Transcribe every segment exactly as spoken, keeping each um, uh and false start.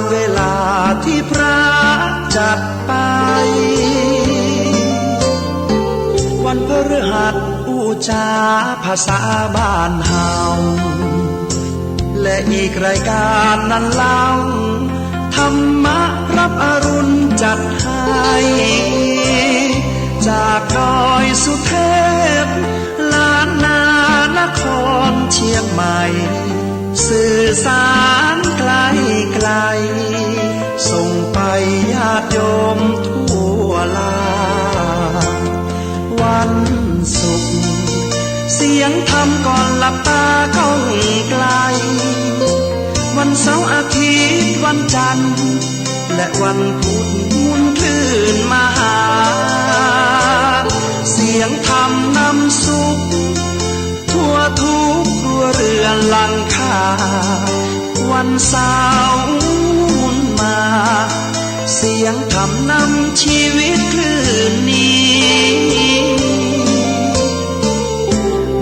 เวลาตี้พระจักไป วันพฤหัสอู้จ๋าภาษาบ้านเฮา และอีกรายก๋านนั้นเล่า ธรรมะรับอรุณจัดให้ จากดอยสุเทพ ล้านนานครเชียงใหม่ สื่อสารไกลๆ ส่งไปญาติโยมทั่วลา วันศุกร์ เสียงธรรมก่อนหลับตาก้องไกล วันเสาร์อาทิตย์วันจันทร์ และวันพุธหมุนคลื่นมาหา เสียงธรรมนำสุข ทั่วทุกครัวเรือนหลังคา วันเสาร์หมุนมา เสียงธรรมนำชีวิตคลื่นนี้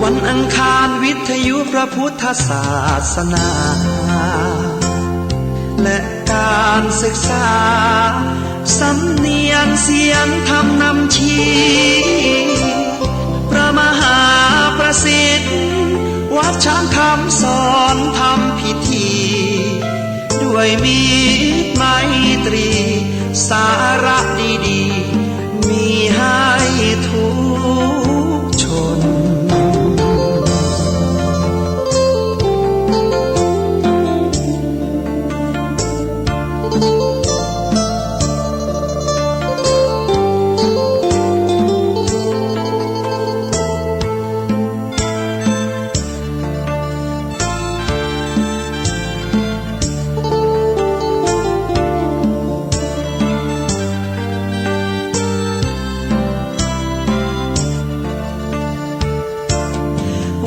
วันอังคารวิทยุพระพุทธศาสนา และการศึกษา สำเนียงเสียงธรรมนำชี้ พระมหาประสิทธิ์ วัดช้างคำสอนทำพิธี ด้วยมิตรไมตรี สาระดีๆ มีให้ทุกชน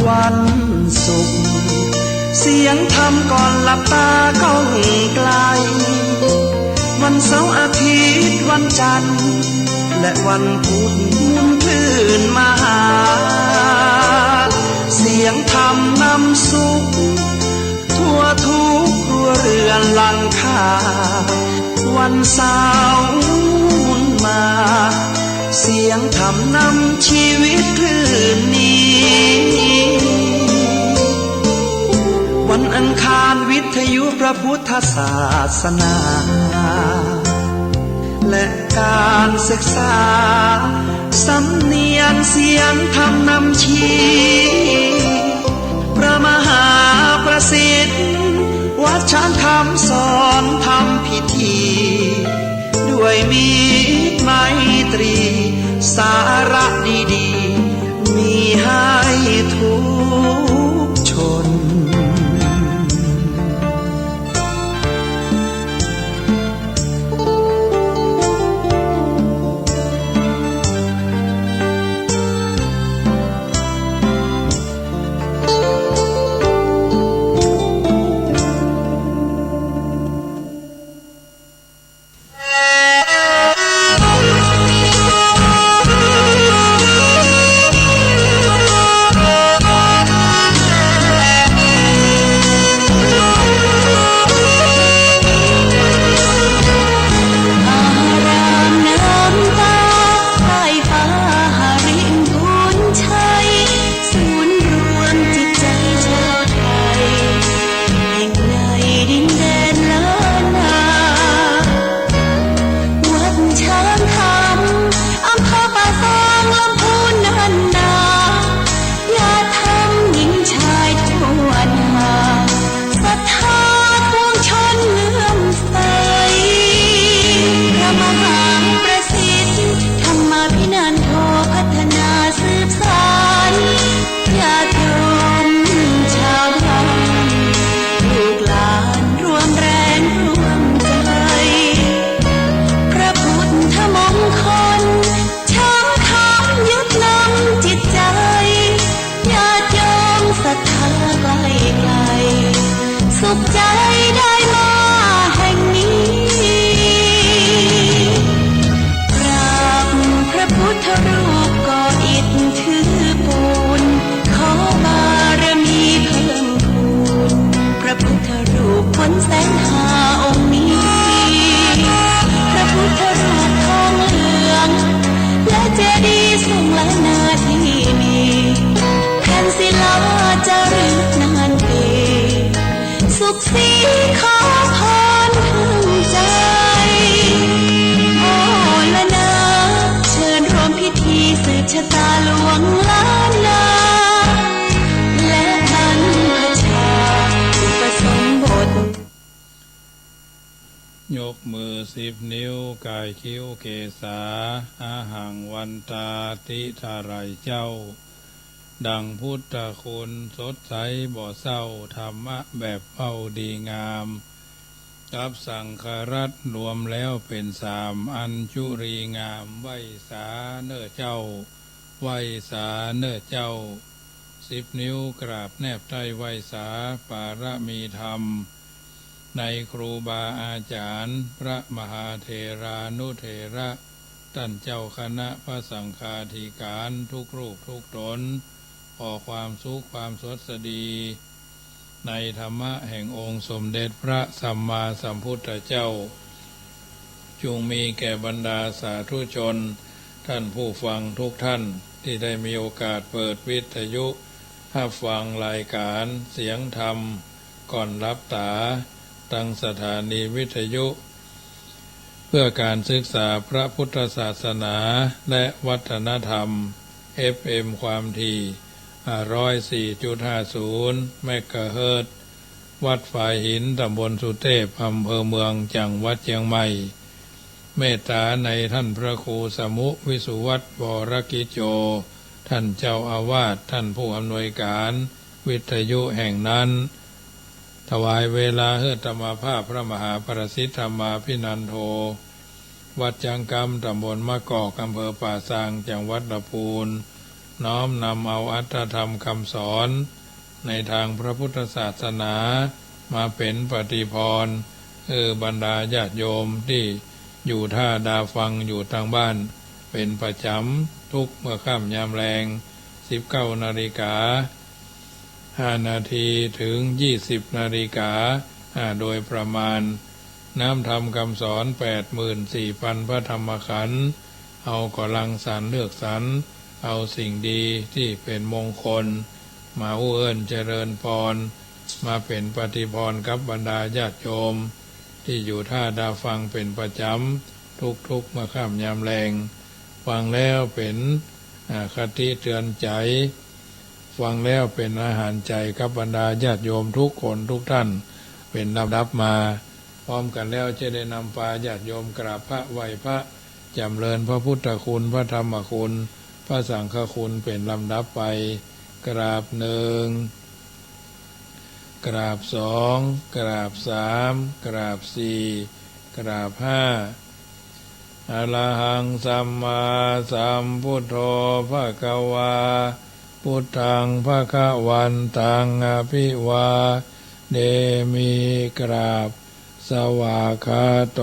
วันศุกร์ เสียงธรรมก่อนหลับตาก้องไกล วันเสาร์อาทิตย์วันจันทร์ และวันพุธหมุนคลื่นมาหา เสียงธรรมนำสุข ทั่วทุกครัวเรือนหลังคา วันเสาร์หมุนมา เสียงธรรมนำชีวิตคลื่นนี้ วันอังคารวิทยุพระพุทธศาสนา และการศึกษา สำเนียงเสียงธรรมนำชี้ พระมหาประสิทธิ์ วัดช้างคำสอนทำพิธี ด้วยมิตรไมตรี สาระดีๆ มีให้ทุกชน ที่นี่ แผ่นศิลาจารึกนานปี สุขสีขอพรถึงใจ โอละนา เชิญร่วมพิธีสืบชะตาหลวงล้านนา และบรรพชาอุปสมบท ยกมือสิบนิ้ว กายคิ้วเกศา อะหังวันตา ติถะไหร่เจ้า ดังพุทธคุณสดใสบ่เศร้า ธรรมะแบบเว้าดีงาม กับสังฆรัตน์รวมแล้วเป๋นสาม อัญชุลีงาม ไหว้สาเน่อเจ้า ไหว้สาเน่อเจ้า สิบนิ้วกราบแนบใต้ ไหว้สาปารมีธรรม ในครูบาอาจ๋ารย์ พระมหาเถรานุเถระ ต้านเจ้าคณะพระสังฆาธิการทุกรูปทุกต๋น ขอความสุขความสวัสดี ในธรรมะแห่งองค์สมเด็จพระสัมมาสัมพุทธเจ้า จุ่งมีแก่บรรดาสาธุชน ต้านผู้ฟังทุกต้าน ตี้ได้มีโอกาสเปิดวิทยุ ฮับฟังรายก๋านเสียงธรรม ก่อนหลับต๋า ตางสถานีวิทยุ เพื่อก๋านศึกษาพระพุทธศาสนาและวัฒนธรรม เอฟเอ็ม ความถี่ ห้าร้อยสี่จุดห้าศูนย์ เมกะเฮิรตซ์ วัดฝายหิน ต๋ำบลสุเตพ อำเภอเมือง จังหวัดเจียงใหม่ เมตต๋าในต้านพระครูสมุห์ วิสุวัฒน์ วรกิจโจ ต้านเจ้าอาวาส ต้านผู้อำนวยก๋านวิทยุแห่งนั้น ถวายเวลาหื้ออาตมาภาพพระมหาประสิทธิ์ธรรมาภินันโท วัดจังกำ ต๋ำบลมะกอก อำเภอป่าซาง จังหวัดลำพูน น้อมนำเอาอรรถธรรมกำสอน ในตางพระพุทธศาสนา มาเป๋นปฏิภรณ์ หื้อบรรดาญาติโยมตี้อยู่ต้าดาฟังอยู่ตางบ้าน เป๋นประจ๋ำทุกเมื่อค่ำยามแลง สิบเก้านาฬิกาห้านาที เถิงยี่สิบนาฬิกา อ่า โดยประมาณ น้อมธรรมกำสอน แปดหมื่นสี่พันพระธรรมขันธ์ เฮาก็รังสรรค์เลือกสรร เอาสิ่งดีตี้เป๋นมงคล มาอู้เอิ้นเจริญปอน มาเป๋นปฏิภรณ์กับบรรดาญาติโยม ตี้อยู่ต้าดาฟังเป๋นประจ๋ำ ทุกๆเมื่อค่ำยามแลง ฟังแล้วเป๋น อ่า คติเตือนใจ๋ ฟังแล้วเป๋นอาหารใจ๋กับบรรดาญาติโยมทุกคนทุกต้าน เป๋นลำดับมา พร้อมกั๋นแล้วจะได้นำปาญาติโยมกราบพระไหว้พระ จ๋ำเริญพระพุทธคุณ พระธรรมคุณ พระสังฆคุณเป๋นลำดับไป กราบหนึ่ง กราบสอง กราบสาม กราบสี่ กราบห้า อะระหังสัมมาสัมพุทโธ ภะคะวา พุทธัง ภะคะวันตัง อะภิวาเทมิ กราบ สวากขาโต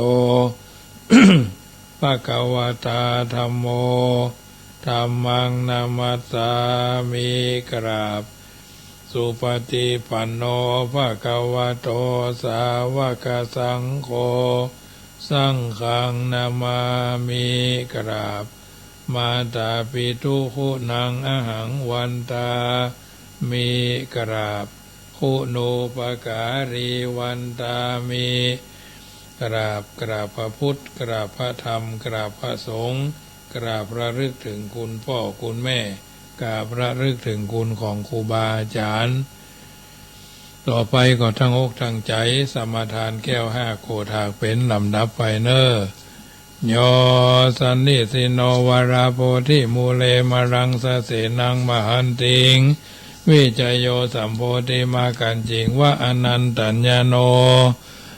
ภะคะวะตา ธัมโม ธัมมัง นะมัสสามิ กราบ สุปฏิปันโน ภะคะวะโต สาวกสังโฆ สังฆัง นะมามิ กราบ มาตาปิตุ คุณัง อะหังวันตามิ กราบ คุณูปการี วันตามิ กราบ กราบพระพุทธ กราบพระธรรม กราบพระสงฆ์ กราบระลึกถึงคุณพ่อคุณแม่ กราบระลึกถึงคุณของครูบาอาจ๋ารย์ ต่อไปก็ตั้งอกตั้งใจ๋สมาทานแก้วห้าโขดหากเป๋นลำดับไปเน่อ โย สันนิสินโน วะระโพธิมูเล มะรังสะเสนัง มะหันติง วิชโย สัมโพธิมักขัญญิง วะ อนันตัญญาโณ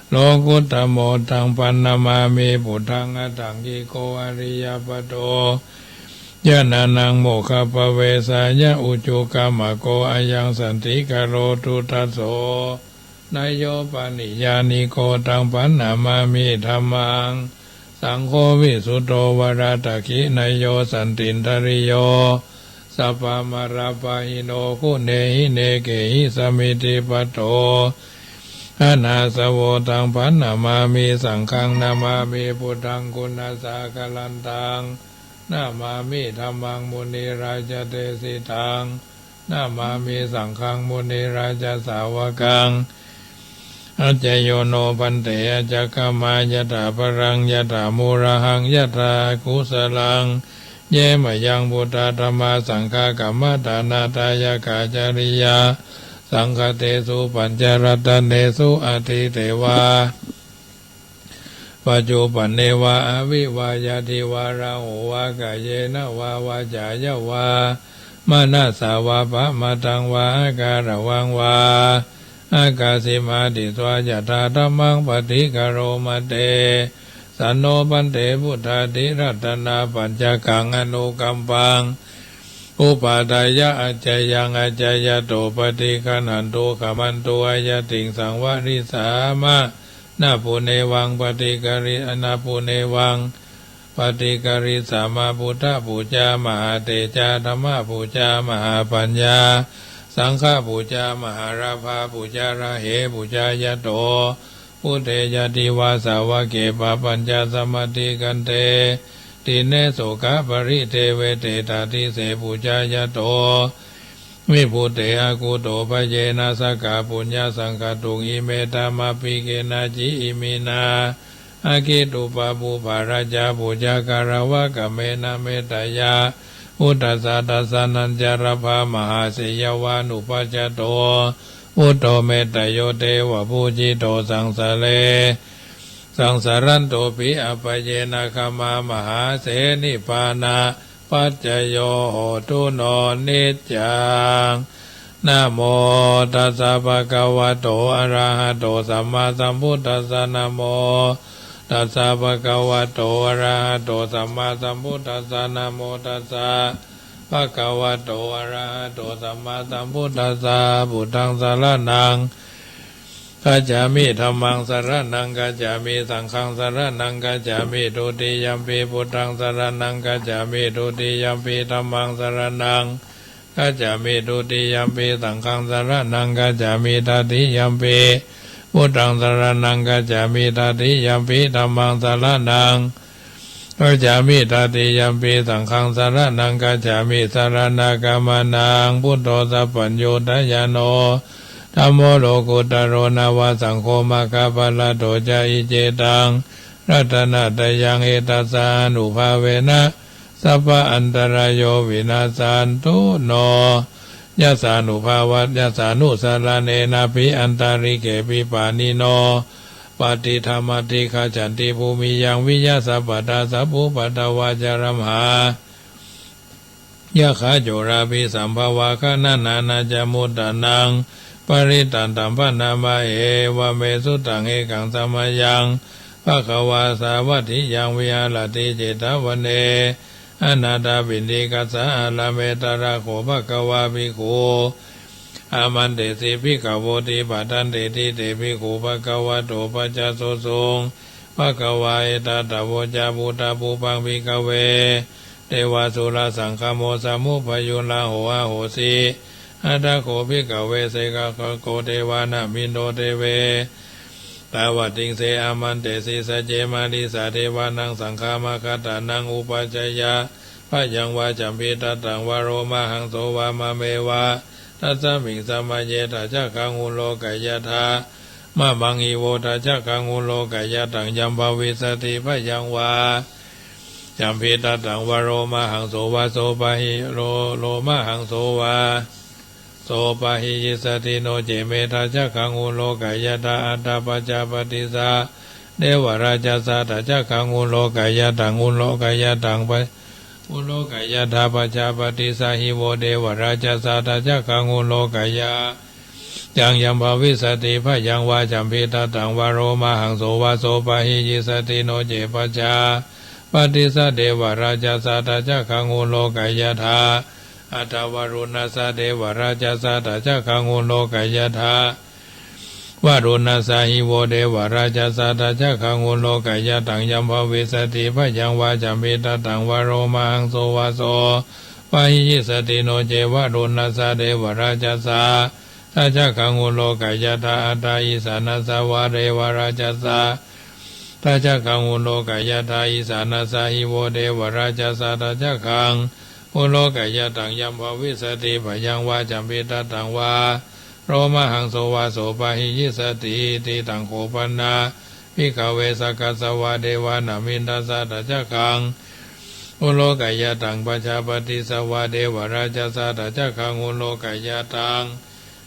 โลกุตตะโม ตัง ปันนะมามิ ปุทธัง อัตถังคิโก อะริยะปะโท ญาณานัง โมคคัพพะเวสายะ อุจุกัมมะโก อะยัง สันติกะโร ทุตถะโส นายโย ปะริญญาณิโก ตัง ปันนะมามิ ธัมมัง สังโฆ วิสุตโธ วะระตะขินายโย สันตินทะริโย สัพพะมะระปะหิโน กุเณหิเณเกหิ สะมิทธิปัตโต อะนาสะโว ตัง ปันนะมามิ สังฆัง นะมามิ พุทธัง กุณัสสะอะกะรันตัง Namāmi dhammaṃ munirājadesitaṃ. Namāmi saṅghaṃ munirājasāvakaṃ. Ajjhayo no bhante ajjhagamā yathā balaṃ yathā mūlahaṃ yathā kusalaṃ. Ye mayaṃ buddha dhammā saṅghā kammadānatthāyakācariyā saṅghattesu pañcaratane su atīte vā paccuppane vā avivayyādevā rāhuvā kāyena vā vācāya vā manasā vā pamādaṃ vā akaraṃ vā akāsi matitvā yathā dhammaṃ paṭikaromati. San no bhante buddhādiratanapañcakaṃ anukampaṃ upādāya accayaṃ accayato paṭiggaṇhantu khamatu ayattiṃ saṃvarisāma. Na punevaṃ paṭikkari na punevaṃ paṭikkarissāma. Buddhapūjā mahātejā dhammapūjā mahāpaññā saṅghapūjā mahālābhapūjā rahe pūjāyato buddhe ñātivasavake papañca samatthi kante dine sokaparideveṭe tatise pūjāyato vibudhe akutobhayena sakkapuññasaṅkhātuṃ ime dhammappikena ci iminā aggi duppabhū parajā pūjā kālavakamena mettayā buddhassa dassanāya labhā mahāseyyavanupajjhato buddho metteyyo devapūjito saṃsare saṃsarantopi appayena khamā mahāse nibbānapaccayo hotu no niccaṃ. Namo tassa bhagavato arahato sammāsambuddhassa. Namo tassa bhagavato arahato sammāsambuddhassa. Namo tassa bhagavato arahato sammāsambuddhassa. Buddhaṃ saraṇaṃ gacchāmi. Dhammaṃ saraṇaṃ gacchāmi. Saṅghaṃ saraṇaṃ gacchāmi. Dutiyampi buddhaṃ saraṇaṃ gacchāmi. Dutiyampi dhammaṃ saraṇaṃ gacchāmi. Dutiyampi saṅghaṃ saraṇaṃ gacchāmi. Tatiyampi buddhaṃ saraṇaṃ gacchāmi. Tatiyampi dhammaṃ saraṇaṃ gacchāmi. Tatiyampi saṅghaṃ saraṇaṃ gacchāmi. Saraṇagamanaṃ. Buddho sabbaññutañāṇo dhammo lokuttaro navasaṅgho maggaphalaṭṭho ca. Iccetaṃ ratanattayaṃ etassa ānubhāvena sabba antarāyo vinassantu no. Yassānubhāva yassānusaraṇena abhi antarikepi pāṇino paṭidhammaṭṭhikachanti bhūmiyaṃ viya sappattā sabbupaddavā jaramhā yakkhā corāpi sambhavā gaṇanā na ca muttanaṃ parittaṃ. Taṃ bhaṇāma he. Evaṃ me sutaṃ. Ekaṃ samayaṃ bhagavā sāvatthiyaṃ viharati jetavane anāthapiṇḍikassa ārāme. Tatra kho bhagavā bhikkhū āmantesi bhikkhavoti. Bhadanteti te bhikkhū bhagavato paccassosuṃ. Bhagavā etadavoca. Phuṭṭhapubbaṃ bhikkhave devasurasaṅgamo samuppayo rāhubhayyo ahosi. Atha kho bhikkhave seka kho devā nāmindo deve tāvatiṃse āmantesi. Saccemā disā devānaṃ saṅghamaggaṭṭhānaṃ uppajjeyya bhayaṃ vā campittattaṃ vā lomahaṃso vā māmeva tasmiṃ samaye. Tacchagaṃ ulokayathā mamaṃ hi vo. Tacchagaṃ ulokayathā yaṃ bhavissati bhayaṃ vā campittattaṃ vā lomahaṃso vā sopahi lo lomahaṃso vā sopahiyyissati no ce me. Tacchagaṃ ulokayathā. Atha pajāpatissa devarājassa. Tacchagaṃ ulokayathā. Ulokayathā pa ulokayathā pajāpatissa hi vo devarājassa. Tacchagaṃ ulokaya thā yaṃ bhavissati bhayaṃ vā campittattaṃ vā lomahaṃso vā sopahiyyissati no ce pajāpatissa devarājassa. Tacchagaṃ ulokayathā. Atha varuṇassa devarājassa. Tacchagaṃ ulokayathā. Varuṇassa hi vo devarājassa. Tacchagaṃ ulokayathā yaṃ bhavissati bhayaṃ vā campittattaṃ vā lomahaṃso vā sopahiyyissati no ce varuṇassa devarājassa. Tacchagaṃ ulokayathā. Atha isāṇassa vā devarājassa. taccakhaṃ uḷokayatha. Isānassa hi vo devarājassa taccakhaṃ uḷokayataṃ. Yaṃ bhavissati bhayaṃ vā champi tattaṃ vā lomahaṃso vā sopahiyissati. Ti taṃ kho pana bhikkhave sakkassavā devā nāmintassa taccakhaṃ uḷokayataṃ. Pajāpatissavā devarājassa taccakhaṃ uḷokayataṃ.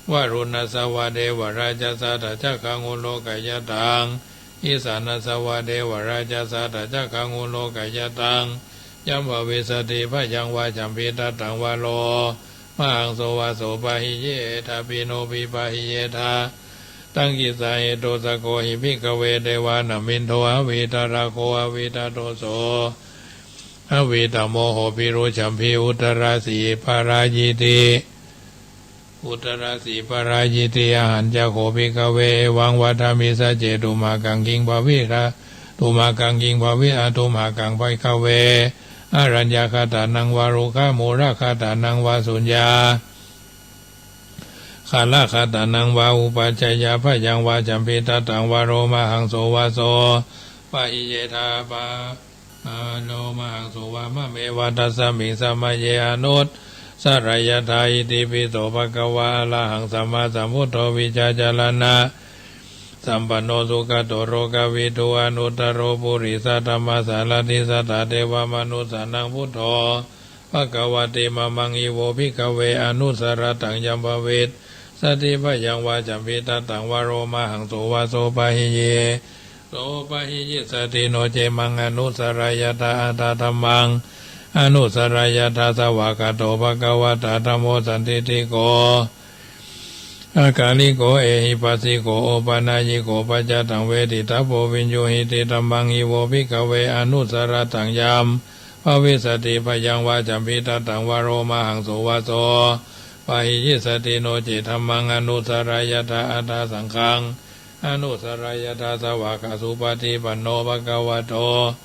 Varuṇassavā devarājassa taccakhaṃ uḷokayataṃ. Isānassavā devarājassa taccakhaṃ uḷokayataṃ. Yaṃ bhavissati bhayaṃ vā champi tattaṃ vā lomahaṃso vā sopahiyetha. Pino pipahiyetha. Taṃ kissa hetu. Sakko hi bhikkhave devā nāminto avītarāgo avītadoso avītamoho bhīrucchadabhī uddarāsīparājīti. Uddarāsīparājīti. Ahañca kho bhikkhave evaṃ vadāmi: Sacce tumhākaṃ. Kiṃ bhavita tumhākaṃ? Kiṃ bhavita tumhākaṃ bhikkhave araññagatānaṃ vā rukkhamūlagatānaṃ vā suññāgalaṭṭhagatānaṃ vā uppajjeyya bhayaṃ vā champi tattaṃ vā lomahaṃso vā sopahiyetha? Lomahaṃso vā mameva tasmiṃ samaye anussarayyatha. Itipi so bhagavā arahaṃ sammāsambuddho vijjācaraṇasampanno sugato lokavidū anuttaro purisadammasārathi satthā devamanussānaṃ buddho bhagavāti. Mamaṃ hi vo bhikkhave anussarattaṃ. Yaṃ bhavissati bhayaṃ vā champi tattaṃ vā lomahaṃso vā sopahiyi sopahiyissati. No ce maṃ anussarattha atha dhammaṃ anussarattha. Svākkhāto bhagavatā dhammo sandiṭṭhiko akāliko ehipassiko opanayiko paccattaṃ veditabbo viññūhīti. Dhammaṃ hi vo bhikkhave anussarattaṃ. Yaṃ bhavissati bhayaṃ vā champi tattaṃ vā lomahaṃso vā sopahiyissati. No ce dhammaṃ anussarattha atha saṅghaṃ anussarattha. Svākkhāto supaṭipanno bhagavato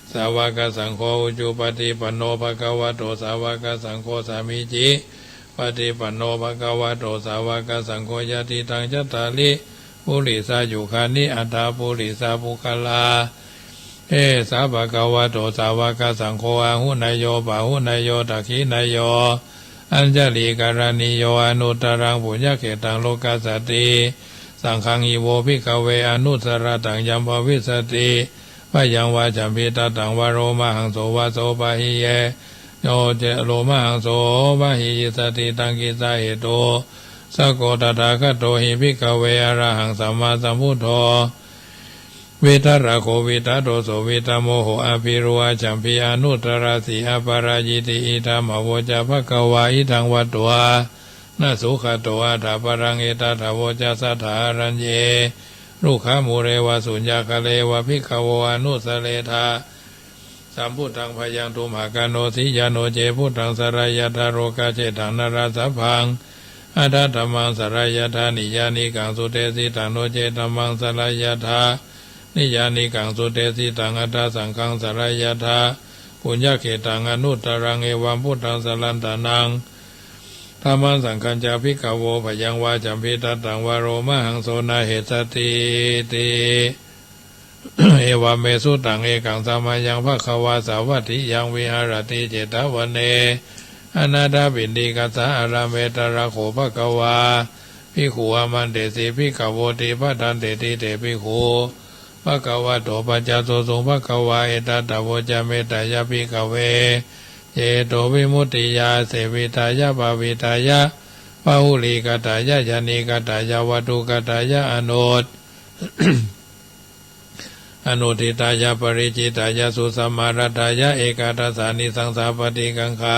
sāvakasaṅgho, ujupaṭipanno bhagavato sāvakasaṅgho, sāmīcipaṭipanno bhagavato sāvakasaṅgho, yadidaṃ cattāri purisayugāni aṭṭha purisapuggalā, esa bhagavato sāvakasaṅgho āhuneyyo pāhuneyyo dakkhiṇeyyo añjalikaraṇīyo anuttaraṃ puññakkhettaṃ lokassāti. Saṅghaṃ hi vo bhikkhave anussarattaṃ. Yaṃ bhavissati bhayaṃ vā champi tattaṃ vā lomahaṃso vā sopahiyi yo ce lomahaṃso pahiyissati. Taṃ kissa hetu. Sakko tathāgato hi bhikkhave arahaṃ sammāsambuddho vītarāgo vītadoso vītamoho abhirūḷhachampi anuttarāsi aparājiti. Idamavoca bhagavā. Idaṃ vatvā na sugato aṭṭha paraṃ etadavoca: Saṭṭhāharaññe rukkhamūle vā suññagale vā bhikkhavo anussarettha sambuddhaṃ bhayaṃ tumhākano siyā. No ce buddhaṃ sarayattha lokassetaṃ narāsabhaṃ, attha dhammaṃ sarayattha niyyānikaṃ sudesitaṃ. No ce dhammaṃ sarayattha niyyānikaṃ sudesitaṃ, attha saṅghaṃ sarayattha puññakkhettaṃ anuttaraṃ. Evaṃ buddhaṃ sarantānaṃ dhammaṃ saṅghañca bhikkhavo bhayaṃ vā champi tattaṃ vā lomahaṃso na hessatīti. Evaṃ me sutaṃ. Ekaṃ samayaṃ bhagavā sāvatthiyaṃ viharati jetavane anāthapiṇḍikassa ārāme. Tatra kho bhagavā bhikkhū āmantesi bhikkhavoti. Bhadanteti te bhikkhū bhagavato paccassosuṃ. Bhagavā etadavoca: Mettāya bhikkhave cetovimuttiyā āsevitāya bhāvitāya bahulīkatāya yānīkatāya vatthukatāya anut anuṭṭhitāya paricitāya susamāraddhāya ekādasānisaṃsā paṭikaṅkhā.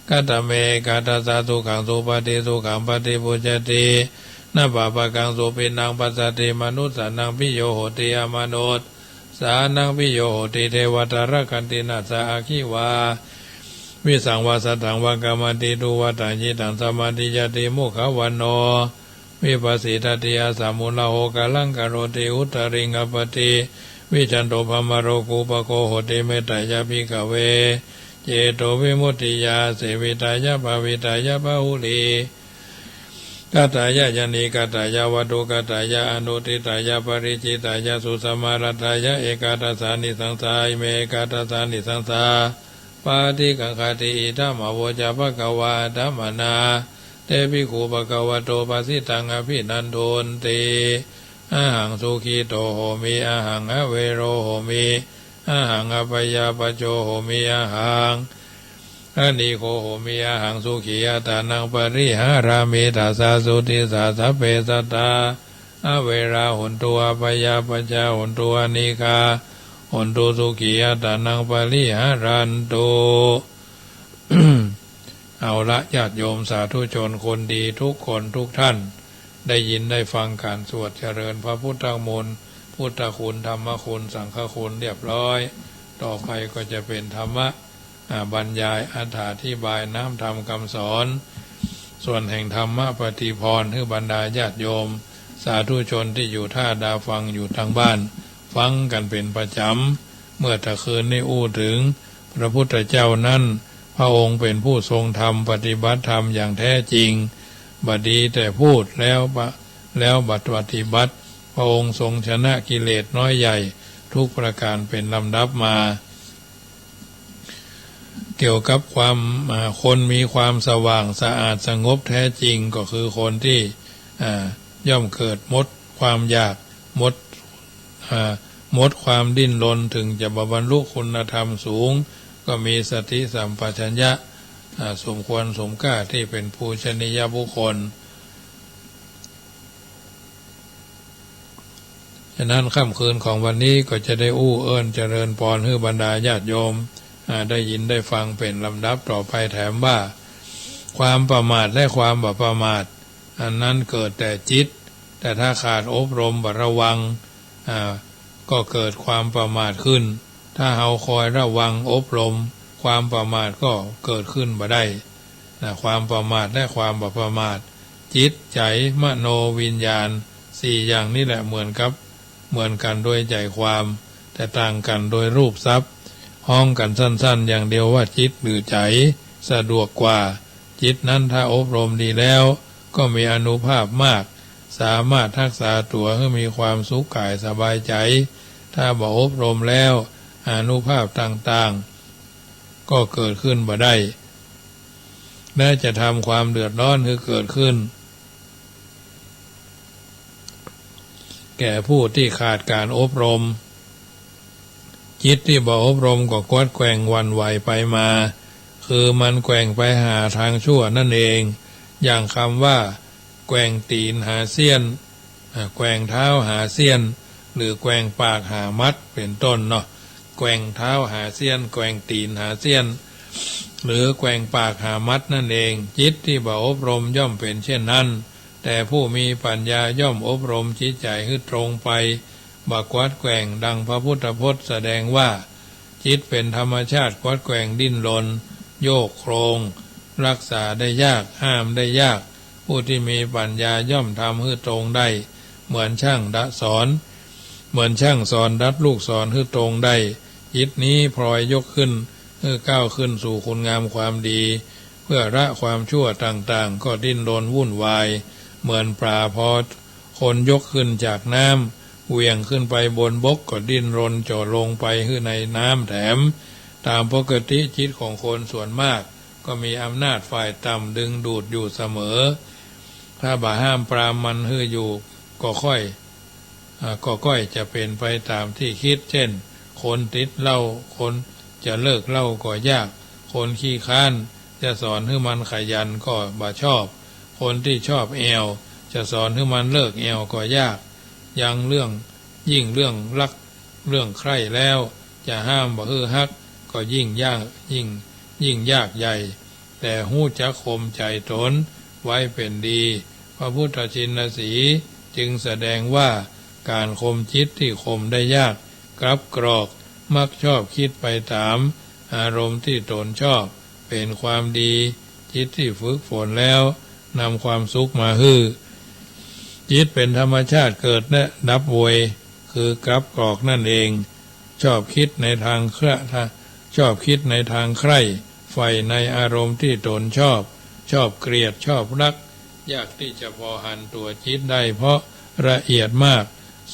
Katame ekādasā? Sukhaṃ supati, sukhaṃ paṭibujjhati, na pāpakaṃ supinaṃ passati, manussānaṃ piyo hoti, amanussānaṃ piyo hoti, devatā rakkhanti, nāssa aggi vā visaṃ vā satthaṃ vā kamati, tuvaṭaṃ cittaṃ samādhiyati, mukhavaṇṇo vippasīdati, asamūḷho kālaṃ karoti, uttariṃ appaṭivijjhanto brahmalokūpago hoti. Mettāya bhikkhave cetovimuttiyā āsevitāya bhāvitāya bahulī ทัตถายะ ยะนี กัตถายะ วัตถุ กัตถายะ อนุตฐิตายะ ปริจฉิตายะ สุสมารัตถายะ เอกาทะสานิสังสา อิเม เอกาทะสานิสังสา ปาติกังขาติ อิทัง อโวจา ภะคะวา อะถะมะนา เต ภิกขุ ภะคะวะโต ภะสิตัง อะภินันทุนติ อะหัง สุขิโต โหมิ อะหัง อะเวโร โหมิ อะหัง อะพยาปะโจ โหมิ อะหัง อะนีโก โหมิ อะหัง สุขี อัตตานัง ปะริหารามิ ตัสสะ สุทิสสะ สัพเพ สัตตา อะเวรา โหนตุ อะพยาปะจา โหนตุ อะนีกา โหนตุ สุขี อัตตานัง ปะริหารันตุ เอาละ ญาติโยมสาธุชนคนดีทุกคนทุกท่าน ได้ยินได้ฟังการสวดเจริญพระพุทธมนต์ พุทธคุณ ธรรมคุณ สังฆคุณเรียบร้อย ต่อไปก็จะเป็นธรรมะ อ่า บรรยายอรรถาธิบายน้ำธรรมคำสอน ส่วนแห่งธรรมปฏิภรณ์หื้อบรรดาญาติโยม สาธุชนที่อยู่ท่าดาฟังอยู่ทางบ้าน ฟังกันเป็นประจ๋ำ เมื่อตะคืนนี้อู้ถึง พระพุทธเจ้านั้น พระองค์เป็นผู้ทรงธรรม ปฏิบัติธรรมอย่างแท้จริง บ่ดีแต่พูดแล้วปะ- แล้วบัดปฏิบัติ พระองค์ทรงชนะกิเลสน้อยใหญ่ทุกประการเป็นลำดับมา เกี่ยวกับความ อ่า คนมีความสว่างสะอาดสงบแท้จริง ก็คือคนที่ อ่า ย่อมเกิดหมดความอยาก หมด อ่า หมดความดิ้นรน ถึงจะบ่บรรลุคุณธรรมสูง ก็มีสติสัมปชัญญะ อ่า สมควรสมค่าที่เป็นปูชนียบุคคล ฉะนั้นค่ำคืนของวันนี้ก็จะได้อู้เอิ้นเจริญพรหื้อบรรดาญาติโยม อ่า ได้ยินได้ฟังเป็นลำดับต่อไปแถมว่า ความประมาทและความบ่ประมาท อันนั้นเกิดแต่จิต แต่ถ้าขาดอบรมบ่ระวัง อ่า ก็เกิดความประมาทขึ้น ถ้าเฮาคอยระวังอบรม ความประมาทก็เกิดขึ้นบ่ได้ นะ ความประมาทและความบ่ประมาท จิต ใจ๋ มโน วิญญาณ สี่อย่างนี้แหละเหมือนกับ เหมือนกันโดยใจ๋ความ แต่ต่างกันโดยรูปทรัพย์ ฮ้องกันสั้นๆ อย่างเดียวว่าจิตหรือใจ๋ สะดวกกว่า จิตนั้นถ้าอบรมดีแล้ว ก็มีอานุภาพมาก สามารถฮักษาตั๋วหื้อมีความสุขกายสบายใจ๋ ถ้าบ่อบรมแล้ว อานุภาพต่างๆ ก็เกิดขึ้นบ่ได้ และจะทำความเดือดร้อนหื้อเกิดขึ้น แก่ผู้ที่ขาดการอบรม จิตที่บ่อบรมก็กวัดแกว่งหวั่นไหวไปมา คือมันแกว่งไปหาทางชั่วนั่นเอง อย่างคำว่า แกว่งตี๋นหาเสี้ยน อ่า แกว่งเท้าหาเสี้ยน หรือแกว่งปากหามัด เป็นต้นเนาะ แกว่งเท้าหาเสี้ยน แกว่งตี๋นหาเสี้ยน หรือแกว่งปากหามัดนั่นเอง จิตที่บ่อบรมย่อมเป็นเช่นนั้น แต่ผู้มีปัญญาย่อมอบรมจิตใจ๋หื้อตรงไป บ่กวัดแกว่ง ดังพระพุทธพจน์แสดงว่า จิตเป็นธรรมชาติกวัดแกว่งดิ้นรน โยกโคลง รักษาได้ยาก ห้ามได้ยาก ผู้ที่มีปัญญาย่อมทำหื้อตรงได้ เหมือนช่างดัดสอน เหมือนช่างสอนดัดลูกศรหื้อตรงได้ จิตนี้พลอยยกขึ้น หื้อก้าวขึ้นสู่คุณงามความดี เพื่อละความชั่วต่างๆ ก็ดิ้นรนวุ่นวาย เหมือนปลาพอคนยกขึ้นจากน้ำ เหวี่ยงขึ้นไปบนบกก็ดิ้นรนจ่อลงไปหื้อในน้ำแถม ตามปกติจิตของคนส่วนมาก ก็มีอำนาจฝ่ายต่ำดึงดูดอยู่เสมอ ถ้าบ่ห้ามปรามมันหื้ออยู่ ก็ค่อย อ่า ก็ก้อยจะเป็นไปตามที่คิด เช่น คนติดเหล้า คนจะเลิกเหล้าก็ยาก คนขี้คร้าน จะสอนหื้อมันขยันก็บ่ชอบ คนที่ชอบแอ่ว จะสอนหื้อมันเลิกแอ่วก็ยาก ยังเรื่อง ยิ่งเรื่องฮัก เรื่องใคร่แล้ว จะห้ามบ่หื้อฮัก ก็ยิ่งยาก ยิ่ง ยิ่งยากใหญ่ แต่ฮู้จักข่มใจ๋ตนไว้เป็นดี พระพุทธชินสีห์จึงแสดงว่า ก๋านข่มจิตที่ข่มได้ยาก กลับกรอก มักชอบคิดไปต๋ามอารมณ์ที่ตนชอบ เป๋นความดี จิตที่ฝึกฝนแล้ว นำความสุขมาหื้อ จิตเป๋นธรรมชาติเกิดและดับโวย คือกลับกรอกนั่นเอง ชอบคิดในทางใคร่ ชอบคิดในทางใคร่ ใฝ่ในอารมณ์ที่ตนชอบ ชอบเกลียด ชอบรัก ยากตี้จะผ่อหันตั๋วจิตได้ เพราะละเอียดมาก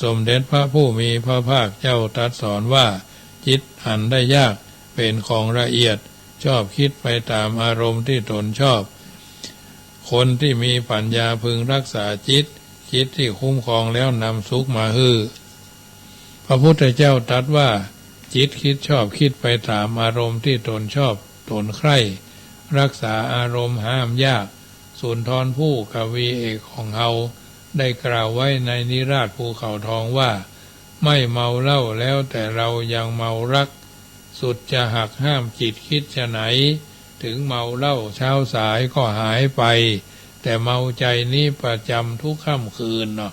สมเด็จพระผู้มีพระภาคเจ้าตรัสสอนว่า จิตหันได้ยาก เป๋นของละเอียด ชอบกึ๊ดไปต๋ามอารมณ์ตี้ตนชอบ คนตี้มีปั๋ญญาพึงฮักษาจิต จิตตี้คุ้มครองแล้วนำสุขมาหื้อ พระพุทธเจ้าตรัสว่า จิตกึ๊ดชอบกึ๊ดไปต๋ามอารมณ์ตี้ตนชอบ ตนใคร่ ฮักษาอารมณ์ห้ามยาก สุนทรภู่กวีเอกของเฮา ได้กล่าวไว้ในนิราศภูเขาทองว่า ไม่เมาเหล้าแล้วแต่เรายังเมารัก สุดจะหักห้ามจิตกึ๊ดจะไหน ถึงเมาเหล้าเช้าสายก็หายไป แต่เมาใจนี้ประจำทุกค่ำคืนเนาะ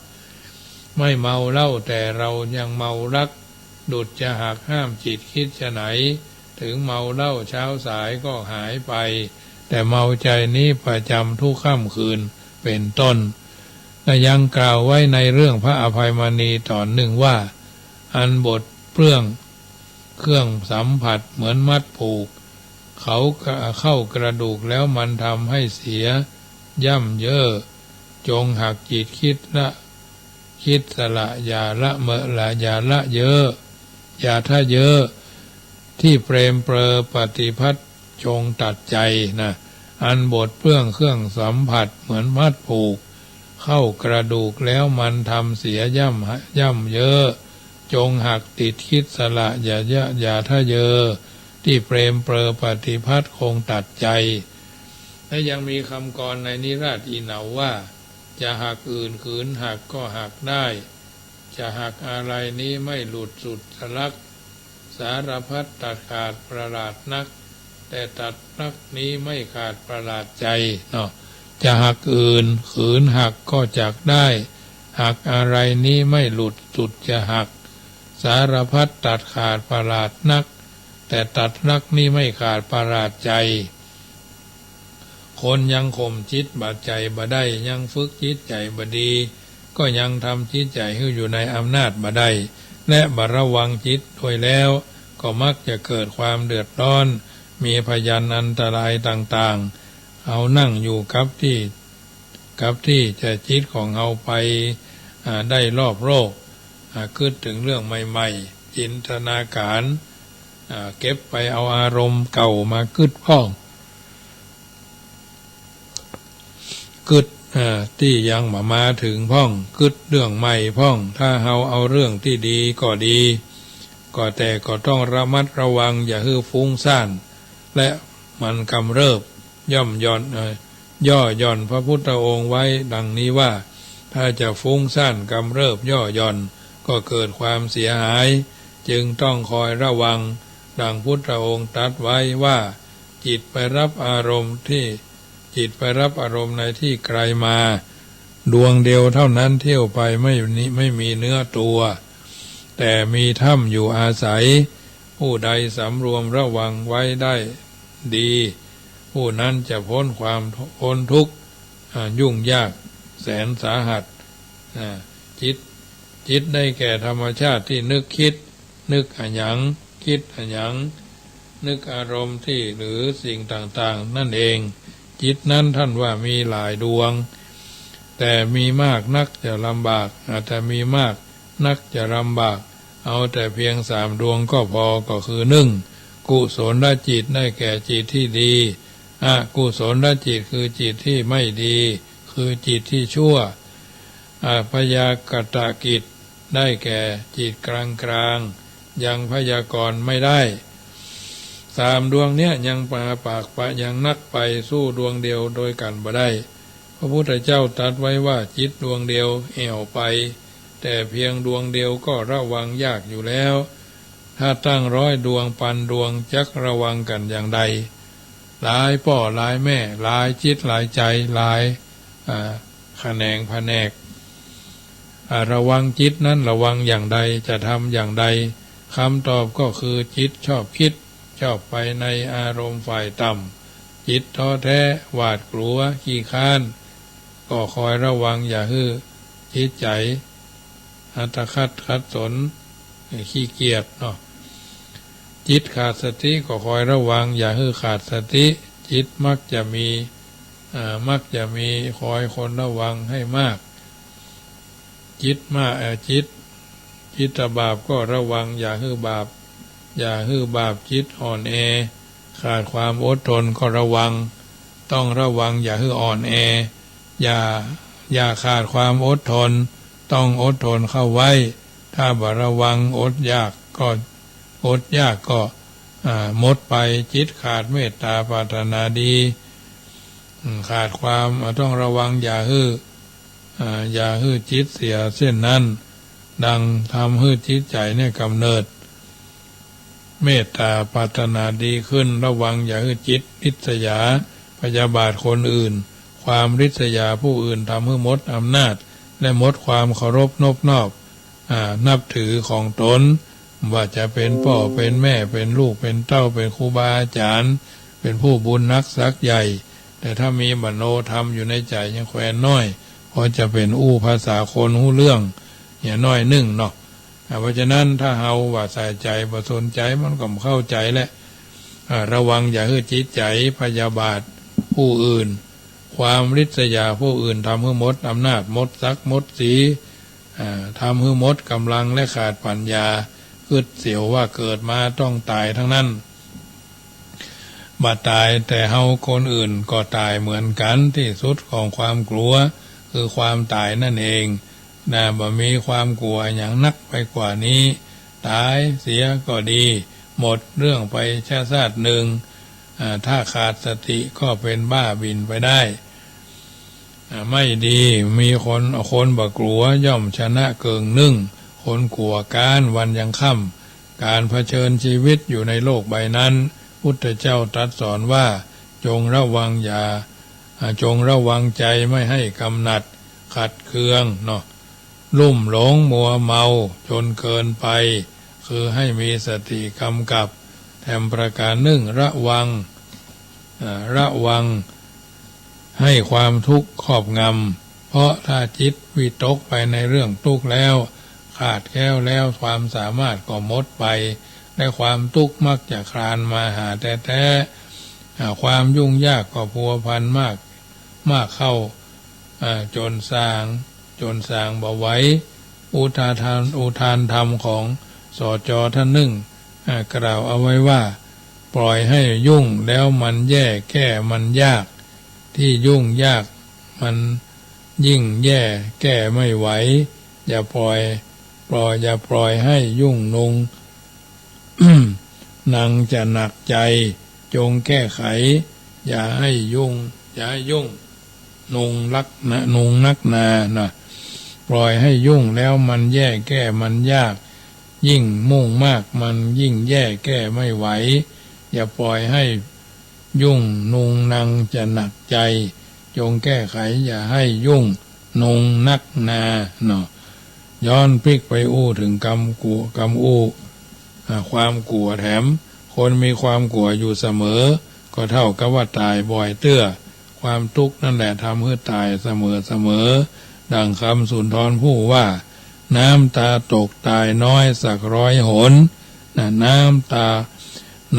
ไม่เมาเหล้าแต่เรายังเมารัก ดุจจะหักห้ามจิตกึ๊ดจะไหน ถึงเมาเหล้าเช้าสายก็หายไป แต่เมาใจนี้ประจำทุกค่ำคืน เป๋นต้น และยังกล่าวไว้ในเรื่องพระอภัยมณีต๋อนนึ่งว่า อันบดเปลื้องเครื่องสัมผัสเหมือนมัดผูก เขาเข้ากระดูกแล้วมันทำให้เสีย ย่ำเย้อ จงหักจิตกึ๊ดละ กึ๊ดสละอย่าละเมอะละอย่าละเย้อ อย่าทะเย้อ ตี้เปรมเปรอปฏิภัทจงตัดใจนะ อันบดเปลื้องเครื่องสัมผัสเหมือนมัดผูก เข้ากระดูกแล้วมันทำเสียย่ำ ย่ำเย้อ จงหักจิตกึ๊ดสละอย่าเย้อ อย่าทะเย้อ ตี้เปรมเปรอปฏิภัทคงตัดใจ และยังมีคำกลอนในนิราศอีเหนาว่า จะหักอื่นขืนหักก็หักได้ จะหักอะไรนี้ไม่หลุดสุดจะลัก สารพัดตัดขาดประหลาดนัก แต่ตัดลักนี้ไม่ขาดประหลาดใจเนาะ จะหักอื่นขืนหักก็จักได้ หักอะไรนี้ไม่หลุดสุดจะหัก สารพัดตัดขาดประหลาดนัก แต่ตัดลักนี้ไม่ขาดประหลาดใจ คนยังข่มจิตบ่า ใจบ่ได้ ยังฝึกจิตใจบ่ดี ก็ยังทำจิตใจหื้ออยู่ในอำนาจบ่ได้ และบ่ระวังจิตด้วยแล้ว ก็มักจะเกิดความเดือดร้อน มีพยันอันตรายต่างๆ เอานั่งอยู่กับตี้ กับตี้ จะจิตของเฮาไป อ่า ได้รอบโลก อ่า กึ๊ดเถิงเรื่องใหม่ๆ จินตนาการ อ่า เก็บไปเอาอารมณ์เก่ามากึ๊ดพ่อง กึ๊ด อ่า ตี้ยังบ่มาเถิงพ่อง กึ๊ดเรื่องใหม่พ่อง ถ้าเฮาเอาเรื่องตี้ดีก็ดี ก็แต่ก็ต้องระมัดระวังอย่าหื้อฟุ้งซ่าน และมันกำเริบ ย่อมหย่อน เอ่อ ย่อหย่อนพระพุทธองค์ไว้ดังนี้ว่า ถ้าจะฟุ้งซ่านกำเริบย่อหย่อน ก็เกิดความเสียหาย จึงต้องคอยระวัง ดังพุทธองค์ตรัสไว้ว่า จิตไปรับอารมณ์ที่ จิตไปรับอารมณ์ในที่ไกลมา ดวงเดียวเท่านั้นเที่ยวไปไม่มี ไม่มีเนื้อตัว แต่มีถ้ำอยู่อาศัย ผู้ใดสำรวมระวังไว้ได้ดี ผู้นั้นจะพ้นความ พ้นทุกข์ อ่า ยุ่งยากแสนสาหัส อ่า จิต จิตได้แก่ธรรมชาติที่นึกคิด นึกอะหยัง คิดอะหยัง นึกอารมณ์ที่หรือสิ่งต่างๆ นั่นเอง จิตนั้นท่านว่ามีหลายดวง แต่มีมากนักจะลำบาก อาจจะมีมากนักจะลำบาก เอาแต่เพียงสามดวงก็พอ ก็คือ หนึ่ง กุศลจิต ได้แก่จิตที่ดี อกุศลจิต คือจิตที่ไม่ดี คือจิตที่ชั่ว อพยากตกิจ ได้แก่จิตกลางๆ ยังพยากรณ์ไม่ได้ สามดวงเนี้ยยังปาปากปะยังนักไป สู้ดวงเดียวโดยกั๋นบ่ได้ พระพุทธเจ้าตรัสไว้ว่า จิตดวงเดียวแอ่วไป แต่เพียงดวงเดียวก็ระวังยากอยู่แล้ว ถ้าตั้งร้อยดวงปันดวงจักระวังกั๋นอย่างใด หลายป้อหลายแม่ หลายจิตหลายใจ๋ หลาย อ่า แขนงแผนก อ่า ระวังจิตนั้นระวังอย่างใด จะทำอย่างใด คำตอบก็คือจิตชอบคิด ชอบไปในอารมณ์ฝ่ายต่ำ จิตท้อแท้ หวาดกลัว ขี้ค้าน ก็คอยระวังอย่าหื้อจิตใจ๋ อัตคัดขัดสน ขี้เกียจเนาะ จิตขาดสติก็คอยระวังอย่าหื้อขาดสติ จิตมักจะมี อ่า มักจะมีคอยคนระวังให้มาก จิตมาก เอ่อ จิต จิตบาปก็ระวังอย่าหื้อบาป อย่าหื้อบาปจิตอ่อนแอ ขาดความอดทนก็ระวัง ต้องระวังอย่าหื้ออ่อนแอ อย่า อย่าขาดความอดทน ต้องอดทนเข้าไว้ ถ้าบ่ระวังอดอยากก็ อดอยากก็ อ่า หมดไป จิตขาดเมตตาปรารถนาดี อืม ขาดความ อ่า ต้องระวังอย่าหื้อ อ่า อย่าหื้อจิตเสียเส้นนั้น ดังทำหื้อจิตใจ๋เนี่ยกำเนิดเมตตาปรารถนาดีขึ้น ระวังอย่าหื้อจิตริษยาพยาบาทคนอื่น ความริษยาผู้อื่นทำหื้อหมดอำนาจ และหมดความเคารพนบนอบ อ่า นับถือของตน ว่าจะเป๋นป้อเป๋นแม่ เป๋นลูกเป๋นเต้า เป๋นครูบาอาจ๋ารย์ เป๋นผู้บุญนักสักใหญ่ แต่ถ้ามีมโนธรรมอยู่ในใจ๋ยังแควนน้อย พอจะเป๋นอู้ภาษาคนฮู้เรื่องเนี่ยน้อยนึ่งเนาะ อ่า เพราะฉะนั้นถ้าเฮาบ่ใส่ใจ๋ บ่สนใจ๋ มันก็บ่เข้าใจ๋แหละ อ่า ระวังอย่าหื้อจิตใจ๋พยาบาทผู้อื่น ความริษยาผู้อื่นทำหื้อหมดอำนาจ หมดศักดิ์หมดศรี อ่า ทำหื้อหมดก๋ำลังและขาดปั๋ญญา กึ๊ดเสียวว่าเกิดมาต้องต๋ายทั้งนั้น บ่ต๋ายแต่เฮาคนอื่นก็ต๋ายเหมือนกั๋น ตี้สุดของความกลัวคือความต๋ายนั่นเอง นะ บ่มีความกลัวหยังนักไปกว่านี้ ต๋ายเสียก็ดี หมดเรื่องไปชาตินึ่ง อ่า ถ้าขาดสติก็เป๋นบ้าบิ่นไปได้ อ่า ไม่ดี มีคน คนบ่กลัวย่อมชนะเกิ่งนึ่ง คนกลัวก๊านวันยังค่ำ ก๋านเผชิญชีวิตอยู่ในโลกใบนั้น พุทธเจ้าตรัสสอนว่า จงระวังอย่า อ่า จงระวังใจ๋ไม่ให้กำหนัดขัดเคืองเนาะ ลุ่มหลงมัวเมาจนเกินไป คือให้มีสติกำกับ แถมประก๋านนึ่ง ระวัง อ่า ระวังให้ความทุกข์ครอบงำ เพราะถ้าจิตวิตกไปในเรื่องตุ๊กข์แล้ว ขาดแคล้วแล้ว ความสามารถก็หมดไป และความตุ๊กข์มักจะคลานมาหาแต๊ๆ อ่า ความยุ่งยากก็พัวพันมาก มากเข้า อ่า จ๋นสาง จ๋นสางบ่ไหว อุทาน อุทานธรรมของ สจ ต้านนึ่ง อ่า กล่าวเอาไว้ว่า ปล่อยให้ยุ่งแล้วมันแย่แก้มันยาก ตี้ยุ่งยากมันยิ่งแย่แก้ไม่ไหว อย่าปล่อย ปล่อย อย่าปล่อยให้ยุ่งนุง นังจะหนักใจ๋ จงแก้ไข อย่าให้ยุ่ง อย่าให้ยุ่งนุงนักนะ นุงนักนานะ ปล่อยให้ยุ่งแล้วมันแย่แก้มันยาก ยิ่งมุ่งมากมันยิ่งแย่แก้ไม่ไหว อย่าปล่อยให้ยุ่งนุงนังจะหนักใจ๋ จงแก้ไขอย่าให้ยุ่งนุงนักนาเนาะ ย้อนปิ๊กไปอู้เถิงกำกั๋ว กำอู้ อ่า ความกั๋วแถม คนมีความกั๋วอยู่เสมอ ก็เต้ากับว่าต๋ายบ่อยเตื้อ ความตุ๊กข์นั่นแหละทำหื้อต๋ายเสมอๆ ดั่งกำสุนทรภู่ว่า น้ำตาตกตายน้อยสักร้อยหน นะ น้ำตา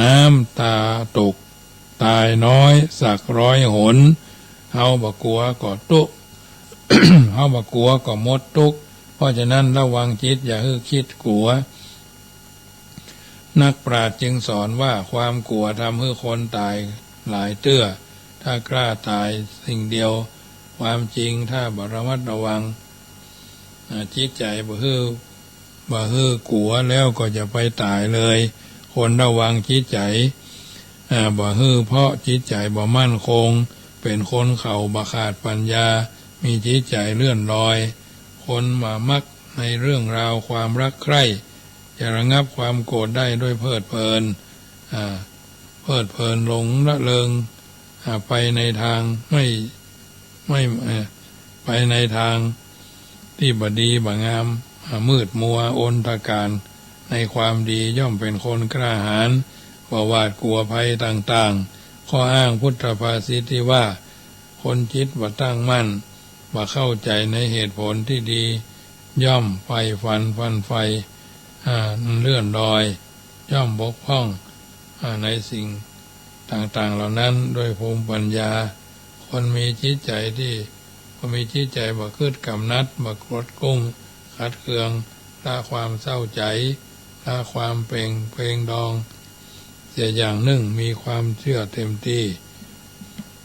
น้ำตาตกตายน้อยสักร้อยหน เฮาบ่กั๋วก็ตุ๊ก เฮาบ่กั๋วก็หมดตุ๊กข์ เพราะฉะนั้นระวังจิตอย่าหื้อคิดกั๋ว นักปราชญ์จึงสอนว่าความกั๋วทำหื้อคนต๋ายหลายเตื้อ ถ้ากล้าต๋ายสิ่งเดียว ความจริงถ้าบ่ระมัดระวัง อ่า จิตใจ๋บ่หื้อ บ่หื้อกั๋วแล้วก็จะไปต๋ายเลย ควรระวังจิตใจ๋ อ่า บ่หื้อเพราะจิตใจ๋บ่มั่นคง เป๋นคนเข่าบ่ขาดปัญญา มีจิตใจ๋เลื่อนลอย คนบ่มักในเรื่องราวความรักใคร่ จะระงับความโกรธได้ด้วยเพลิดเพลิน อ่า เพลิดเพลินหลงระเริง อ่า ไปในทางไม่ ไม่ เอ่อ ไปในทางตี้บ่ดีบ่งาม อ่า มืดมัวอนทการ ในความดีย่อมเป๋นคนกล้าหาญ บ่หวาดกั๋วภัยต่างๆ ข้ออ้างพุทธภาษิตตี้ว่า คนจิตบ่ตั้งมั่น บ่เข้าใจ๋ในเหตุผลตี้ดี ย่อมใฝ่ฝันฟั่นใฝ่ อ่า เลื่อนลอย ย่อมบกพร่อง อ่า ในสิ่งต่างๆ เหล่านั้นด้วยภูมิปัญญา คนมีจิตใจ๋ตี้ คนมีจิตใจ๋บ่กึ๊ดก๋ำนัด บ่กดกุ้มขัดเคือง ละความเศร้าใจ๋ ละความเปร่ง เพลงดอง เสียอย่างนึ่ง มีความเจื้อเต็มตี้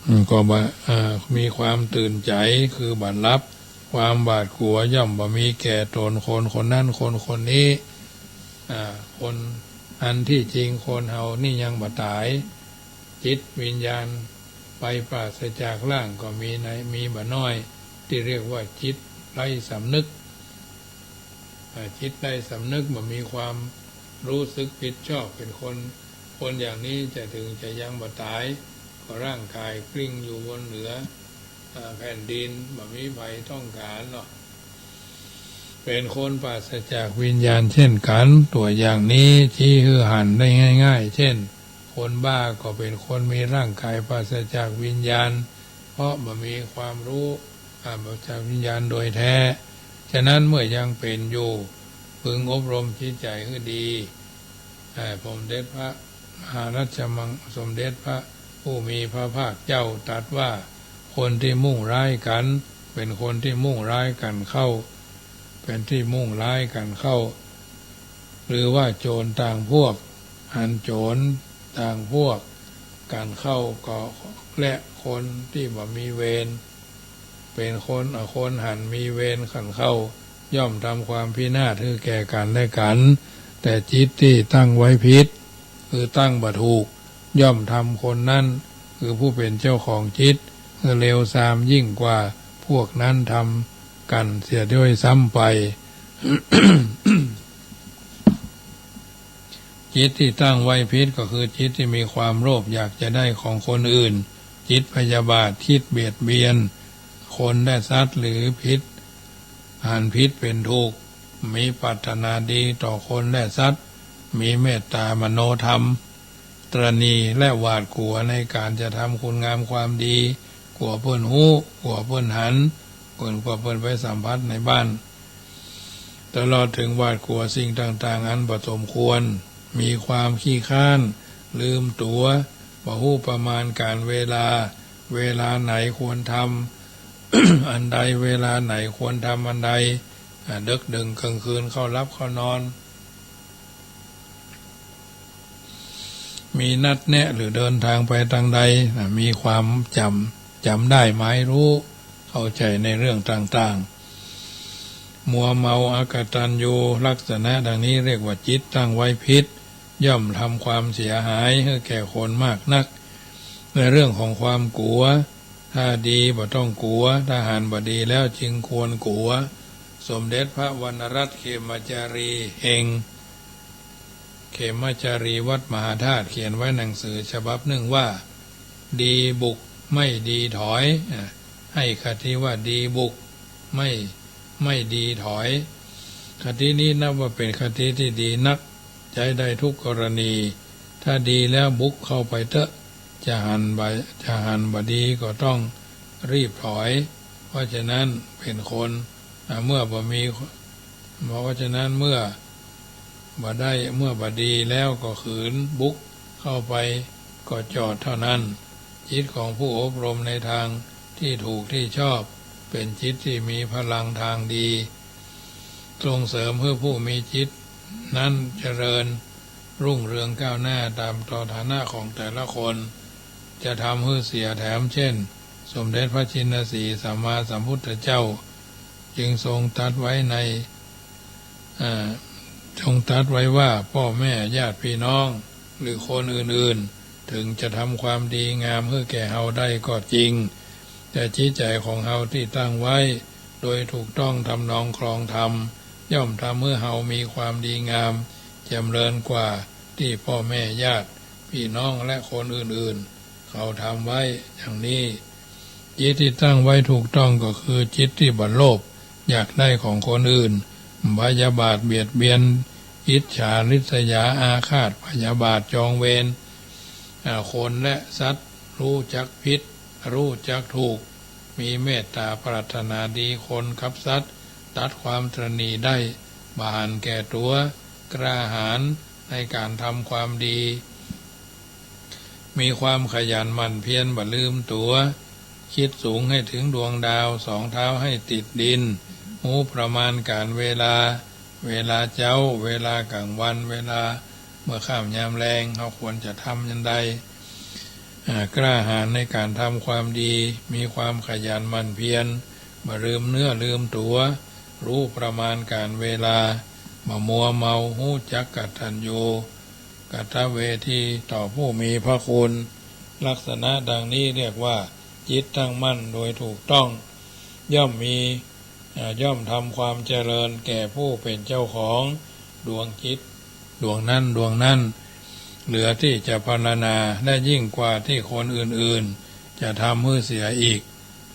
อืม ก็บ่ เอ่อ มีความตื่นใจ๋ คือบ่หลับ ความหวาดกั๋วย่อมบ่มีแก่ตน คนคนนั้น คนคนนี้ อ่า คน อันตี้จริงคนเฮานี่ยังบ่ต๋าย จิตวิญญาณไปปราศจากร่างก็มีใน มีบ่น้อย ตี้เรียกว่าจิตไร้สำนึก อ่า จิตไร้สำนึก บ่มีความรู้สึกผิดชอบ เป๋นคน คนอย่างนี้จะถึงจะยังบ่ต๋าย ก็ร่างกายกลิ้งอยู่บนเหนือ อ่า แผ่นดิน บ่มีใผต้องก๋านเนาะ เป๋นคนปราศจากวิญญาณเช่นกั๋น ตั๋วอย่างนี้ชี้หื้อหันได้ง่ายๆ เช่น คนบ้าก็เป๋นคนมีร่างกายปราศจากวิญญาณ เพราะบ่มีความรู้ อ่า ปราศจากวิญญาณโดยแท้ ฉะนั้นเมื่อยังเป๋นอยู่ พึงอบรมจิตใจ๋หื้อดี อ่า สมเด็จพระมหารัชมัง สมเด็จพระผู้มีพระภาคเจ้าตรัสว่า คนตี้มุ่งร้ายกั๋น เป๋นคนตี้มุ่งร้ายกั๋นเข้า เป๋นตี้มุ่งร้ายกั๋นเข้า หรือว่าโจรต่างพวก หันโจรต่างพวกกั๋นเข้าก็ และคนตี้บ่มีเวร เป๋นคน อ่า คนหันมีเวรกั๋นเข้า ย่อมทำความพินาศหื้อแก่กั๋นและกั๋น แต่จิตตี้ตั้งไว้ผิด คือตั้งบ่ถูก ย่อมทำคนนั้น คือผู้เป๋นเจ้าของจิต หื้อเลวทรามยิ่งกว่าพวกนั้นทำกั๋นเสียด้วยซ้ำไป จิตตี้ตั้งไว้ผิดก็คือจิตตี้มีความโลภอยากจะได้ของคนอื่น จิตพยาบาท คิดเบียดเบียนคนและสัตว์ หรือผิด หันผิดเป๋นถูก มีปรารถนาดีต่อคนและสัตว์ มีเมตตามโนธรรม ตระหนี่และหวาดกั๋วในก๋านจะทำคุณงามความดี กั๋วเปิ้นฮู้ กั๋วเปิ้นหัน เปิ้น กั๋วเปิ้นไปสัมผัสในบ้าน ตลอดเถิงหวาดกั๋วสิ่งต่างๆ อันบ่สมควร มีความขี้คร้าน ลืมตั๋ว บ่ฮู้ประมาณก๋าลเวลา เวลาไหนควรทำอันใด เวลาไหนควรทำอันใด อ่า เดิ็กเดิ่งเกิ่งคืนเข้าหลับเข้านอน มีนัดแนะหรือเดินทางไปตางใด อ่า มีความจ๋ำ จ๋ำได้หมายรู้ เข้าใจ๋ในเรื่องต่างๆ มัวเมาอกตัญญู ลักษณะดังนี้เรียกว่าจิตตั้งไว้ผิด ย่อมทำความเสียหายหื้อแก่คนมากนัก ในเรื่องของความกั๋ว ถ้าดีบ่ต้องกั๋ว ถ้าหันบ่ดีแล้วจึงควรกั๋ว สมเด็จพระวรรณรัตน์ เขมาจารี เฮง เขมาจารีวัดมหาธาตุ เขียนไว้หนังสือฉบับนึ่งว่า ดีบุกไม่ดีถอย อ่า หื้อคติว่าดีบุก ไม่ ไม่ดีถอย คตินี้นับว่าเป๋นคติตี้ดีนัก ใจ๊ได้ทุกกรณี ถ้าดีแล้วบุกเข้าไปเต๊อะ จะหันบ่ จะหันบ่ดีก็ต้องรีบถอย เพราะฉะนั้นเป๋นคน อ่า เมื่อบ่มี เพราะฉะนั้นเมื่อบ่ได้ เมื่อบ่ดีแล้วก็ขืนบุกเข้าไปก็จอดเท่านั้น จิตของผู้อบรมในทางตี้ถูกตี้ชอบ เป๋นจิตตี้มีพลังทางดี ส่งเสริมหื้อผู้มีจิตนั้นเจริญรุ่งเรืองก้าวหน้าต๋ามต่อฐานะของแต่ละคน จะทำหื้อเสียแถม เช่น สมเด็จพระชินสีห์สัมมาสัมพุทธเจ้า จึงทรงตรัสไว้ใน อ่า ทรงตรัสไว้ว่า พ่อแม่ญาติพี่น้อง หรือคนอื่นๆ เถิงจะทำความดีงามหื้อแก่เฮาได้ก็จริง แต่จิตใจ๋ของเฮาตี้ตั้งไว้ โดยถูกต้องทำนองครองธรรม ย่อมทำหื้อเฮามีความดีงาม เจริญกว่าตี้พ่อแม่ญาติพี่น้องและคนอื่นๆ เขาทำไว้อย่างนี้ จิตตี้ตั้งไว้ถูกต้องก็คือจิตตี้บ่โลภอยากได้ของคนอื่น พยาบาทเบียดเบียน อิจฉาริษยาอาฆาตพยาบาทจองเวร อ่า คนและสัตว์ ฮู้จักผิด ฮู้จักถูก มีเมตต๋าปรารถนาดีคนกับสัตว์ ตัดความตระหนี่ได้ บ่หันแก่ตั๋ว กล้าหาญในก๋านทำความดี มีความขยันหมั่นเพียรบ่ลืมตั๋ว คิดสูงให้ถึงดวงดาว สองเท้าให้ติดดิน ฮู้ประมาณก๋าลเวลา เวลาเจ๊า เวลาก๋างวัน เวลาเมื่อค่ำยามแลง เฮาควรจะทำอย่างใด อ่า กล้าหาญในก๋านทำความดี มีความขยันหมั่นเพียร บ่ลืมเนื้อลืมตั๋ว ฮู้ประมาณก๋าลเวลา บ่มัวเมา ฮู้จักกตัญญูกตเวทีต่อผู้มีพระคุณ ลักษณะดังนี้เรียกว่าจิตตั้งมั่นโดยถูกต้อง ย่อมมี อ่า ย่อมทำความเจริญแก่ผู้เป็นเจ้าของดวงจิตดวงนั้นดวงนั้น เหลือตี้จะพรรณนา และยิ่งกว่าตี้คนอื่นๆ จะทำหื้อเสียอีก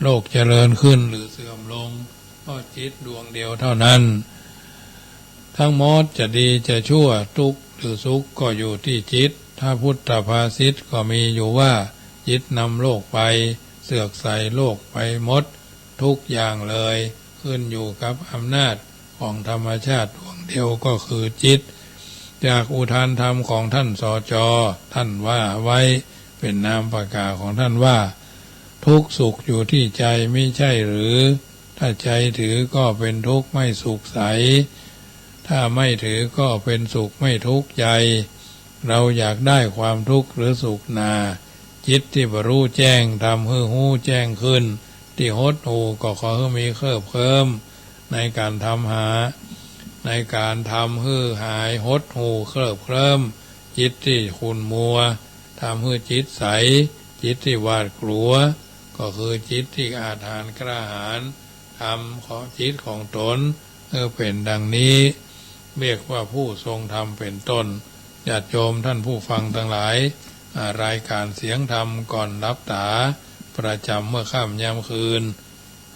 โลกเจริญขึ้นหรือเสื่อมลง เพราะจิตดวงเดียวเท่านั้น ทั้งหมดจะดีจะชั่ว ตุ๊กข์หรือสุขก็อยู่ตี้จิต พระพุทธภาษิตก็มีอยู่ว่า จิตนำโลกไป เสือกใสโลกไปหมด ทุกอย่างเลย ขึ้นอยู่กับอำนาจของธรรมชาติดวงเดียวก็คือจิต จากอุทานธรรมของท่านสจ ท่านว่าไว้ เป๋นนามปากาของท่านว่า ทุกข์สุขอยู่ตี้ใจ๋มิใจ้หรือ ถ้าใจ๋ถือก็เป๋นทุกข์ไม่สุขใส ถ้าไม่ถือก็เป๋นสุขไม่ทุกข์ใจ๋ เราอยากได้ความทุกข์หรือสุขนา จิตตี้บ่ฮู้แจ้ง ทำหื้อฮู้แจ้งขึ้น ตี้หดหู่ก็ขอหื้อมีเคลิบเคลิ้ม ในก๋านทำหา ในก๋านทำหื้อหายหดหู่เคลิบเคลิ้ม จิตตี้ขุ่นมัว ทำหื้อจิตใส จิตตี้หวาดกลัว ก็คือจิตตี้อาถรรพ์กล้าหาญ ทำของจิตของตนหื้อเป๋นดังนี้ เรียกว่าผู้ทรงธรรมเป๋นต้น ญาติโยมท่านผู้ฟังตังหลาย อ่า รายก๋านเสียงธรรมก่อนหลับต๋า ประจ๋ำเมื่อค่ำยามคืน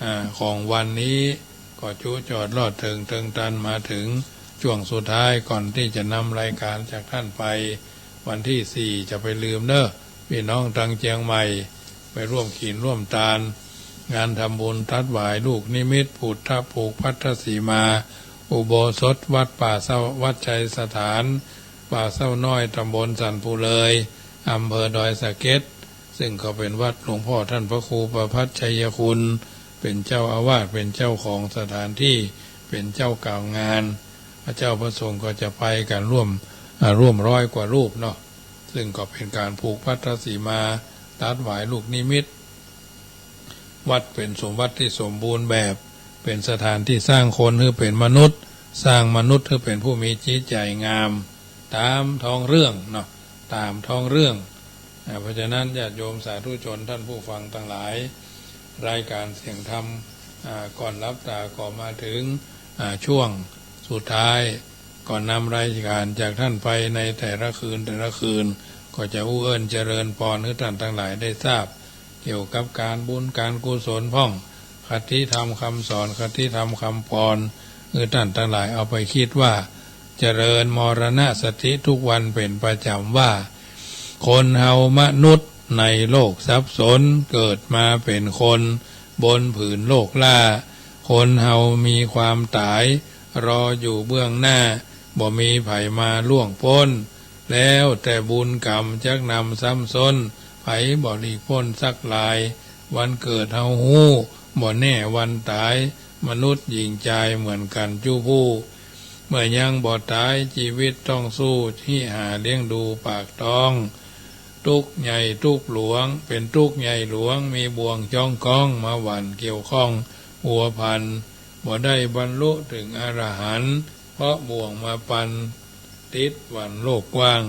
อ่า ของวันนี้ ก็จุจอดลอดเถิงเถิงตันมาเถิงจ้วงสุดท้าย ก่อนตี้จะนำรายก๋านจากท่านไป วันตี้สี่ จะไปลืมเน้อ ปี้น้องตางเจียงใหม่ ไปร่วมกิ๋นร่วมตาน งานทำบุญตั๊ดหวายลูกนิมิต พุทธผูกภัททสีมา อุโบสถวัดป่าเศร้า วัดชัยสถาน ป่าเศร้าน้อย ตำบลสันภูเลย อำเภอดอยสะเก็ด ซึ่งก็เป๋นวัดหลวงพ่อท่านพระครูประภัทรชัยคุณ เป๋นเจ้าอาวาส เป๋นเจ้าของสถานตี้ เป๋นเจ้ากล่าวงาน พระเจ้าพระสงฆ์ก็จะไปกั๋นร่วม อ่า ร่วมร้อยกว่ารูปเนาะ ซึ่งก็เป๋นก๋านผูกภัททสีมา ตั๊ดหวายลูกนิมิต วัดเป๋นสมบัติตี้สมบูรณ์แบบ เป๋นสถานตี้สร้างคนหื้อเป๋นมนุษย์ สร้างมนุษย์หื้อเป๋นผู้มีจิตใจ๋งาม ต๋ามท้องเรื่องเนาะ ต๋ามท้องเรื่อง อ่า เพราะฉะนั้นญาติโยมสาธุชนท่านผู้ฟังตังหลาย รายก๋านเสียงธรรม อ่า ก่อนหลับต๋าก็มาเถิง อ่า จ้วงสุดท้าย ก่อนนำรายก๋านจากท่านไปในแต่ละคืนแต่ละคืน ก็จะอู้เอิ้นเจริญปอนหื้อท่านตังหลายได้ทราบ เกี่ยวกับก๋านบุญก๋านกุศลพ่อง คติธรรมคำสอน คติธรรมคำปอน หื้อท่านตังหลายเอาไปกึ๊ดว่า เจริญมรณสติทุกวันเป๋นประจ๋ำว่า คนเฮามนุษย์ในโลกสับสน เกิดมาเป๋นคนบนผืนโลกล้า คนเฮามีความต๋ายรออยู่เบื้องหน้า บ่มีใผมาล่วงป๊น แล้วแต่บุญกรรมจักนำซ้ำซ้น ใผบ่หลีกป๊นสักราย วันเกิดเฮาฮู้ บ่แน่วันต๋าย มนุษย์หญิงจายเหมือนกั๋นจุผู้ เมื่อยังบ่ต๋ายจีวิตต้องสู้ ฮิหาเลี้ยงดูปากต๊อง ตุ๊กข์ใหญ่ตุ๊กข์หลวง เป๋นตุ๊กข์ใหญ่หลวง มีบ่วงจ๊องก๊อง มาหวั่นเกี่ยวข้องพัวพัน บ่ได้บรรลุเถิงอรหันต์ เพราะบ่วงมาปันติดหวั่นโลกกว้าง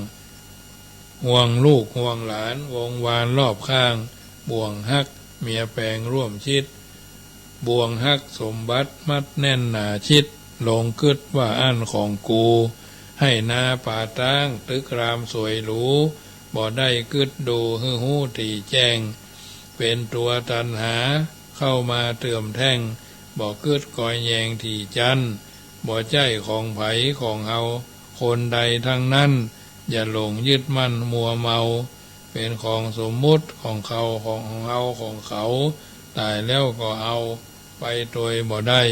ห่วงลูกห่วงหลานวงวานรอบข้าง บ่วงฮักเมียแปงร่วมชิด บ่วงฮักสมบัติมัดแน่นหนาชิด หลงกึ๊ดว่าอั้นของกู ไฮ่นาป่าต๊างตึกรามสวยหรู บ่ได้กึ๊ดดูหื้อฮู้ถี่แจ้ง เป๋นตั๋วตัณหาเข้ามาเติมแต่ง บ่กึ๊ดกอยแยงถี่จั้น บ่ใจ้ของใผของเฮาคนใดทั้งนั้น อย่าหลงยึดมั่นมัวเมา เป๋นของสมมุติของเขาของเฮาของเขา ต๋ายแล้วก็เอาไปโตยบ่ได้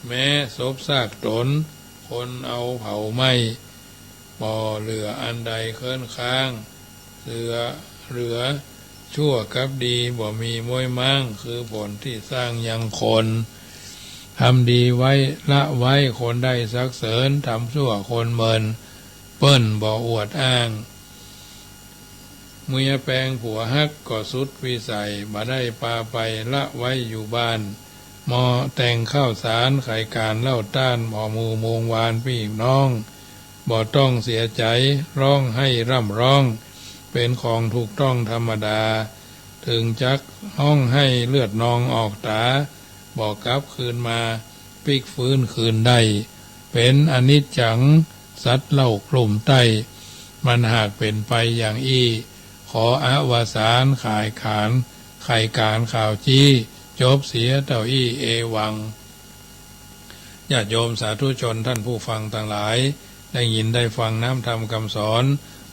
แม้ศพซากต๋นคนเอาเผาไหม้ บ่เหลืออันใดเคิ้นค้าง เหลือ เหลือ ชั่วกับดีบ่มีม้วยม้าง คือผลตี้สร้างยังคน ทำดีไว้ละไว้คนได้สรรเสริญ ทำชั่วคนเมิน เปิ้นบ่อวดอ้าง เมียแปงผัวฮักก็สุดวิสัย บ่ได้ปาไปละไว้อยู่บ้าน หมอแต่งข้าวสาร ไขก๋านเหล้าต้าน หมอหมู่วงวานปี้น้อง บ่ต้องเสียใจ๋ ฮ้องไห้ร่ำร้อง เป๋นของถูกต้องธรรมดา เถิงจักฮ้องไห้เลือดนองออกต๋า บ่กลับคืนมาปิ๊กฟื้นคืนได้ เป๋นอนิจจัง สัตว์เล่ากลุ่มใต้ มันหากเป๋นไปอย่างอี้ ขออวสานขายขาน ไขก๋านข่าวจี้ จบเสียเต้าอี้ เอวัง ญาติโยมสาธุชนท่านผู้ฟังตังหลาย ได้ยินได้ฟังน้ำธรรมคำสอน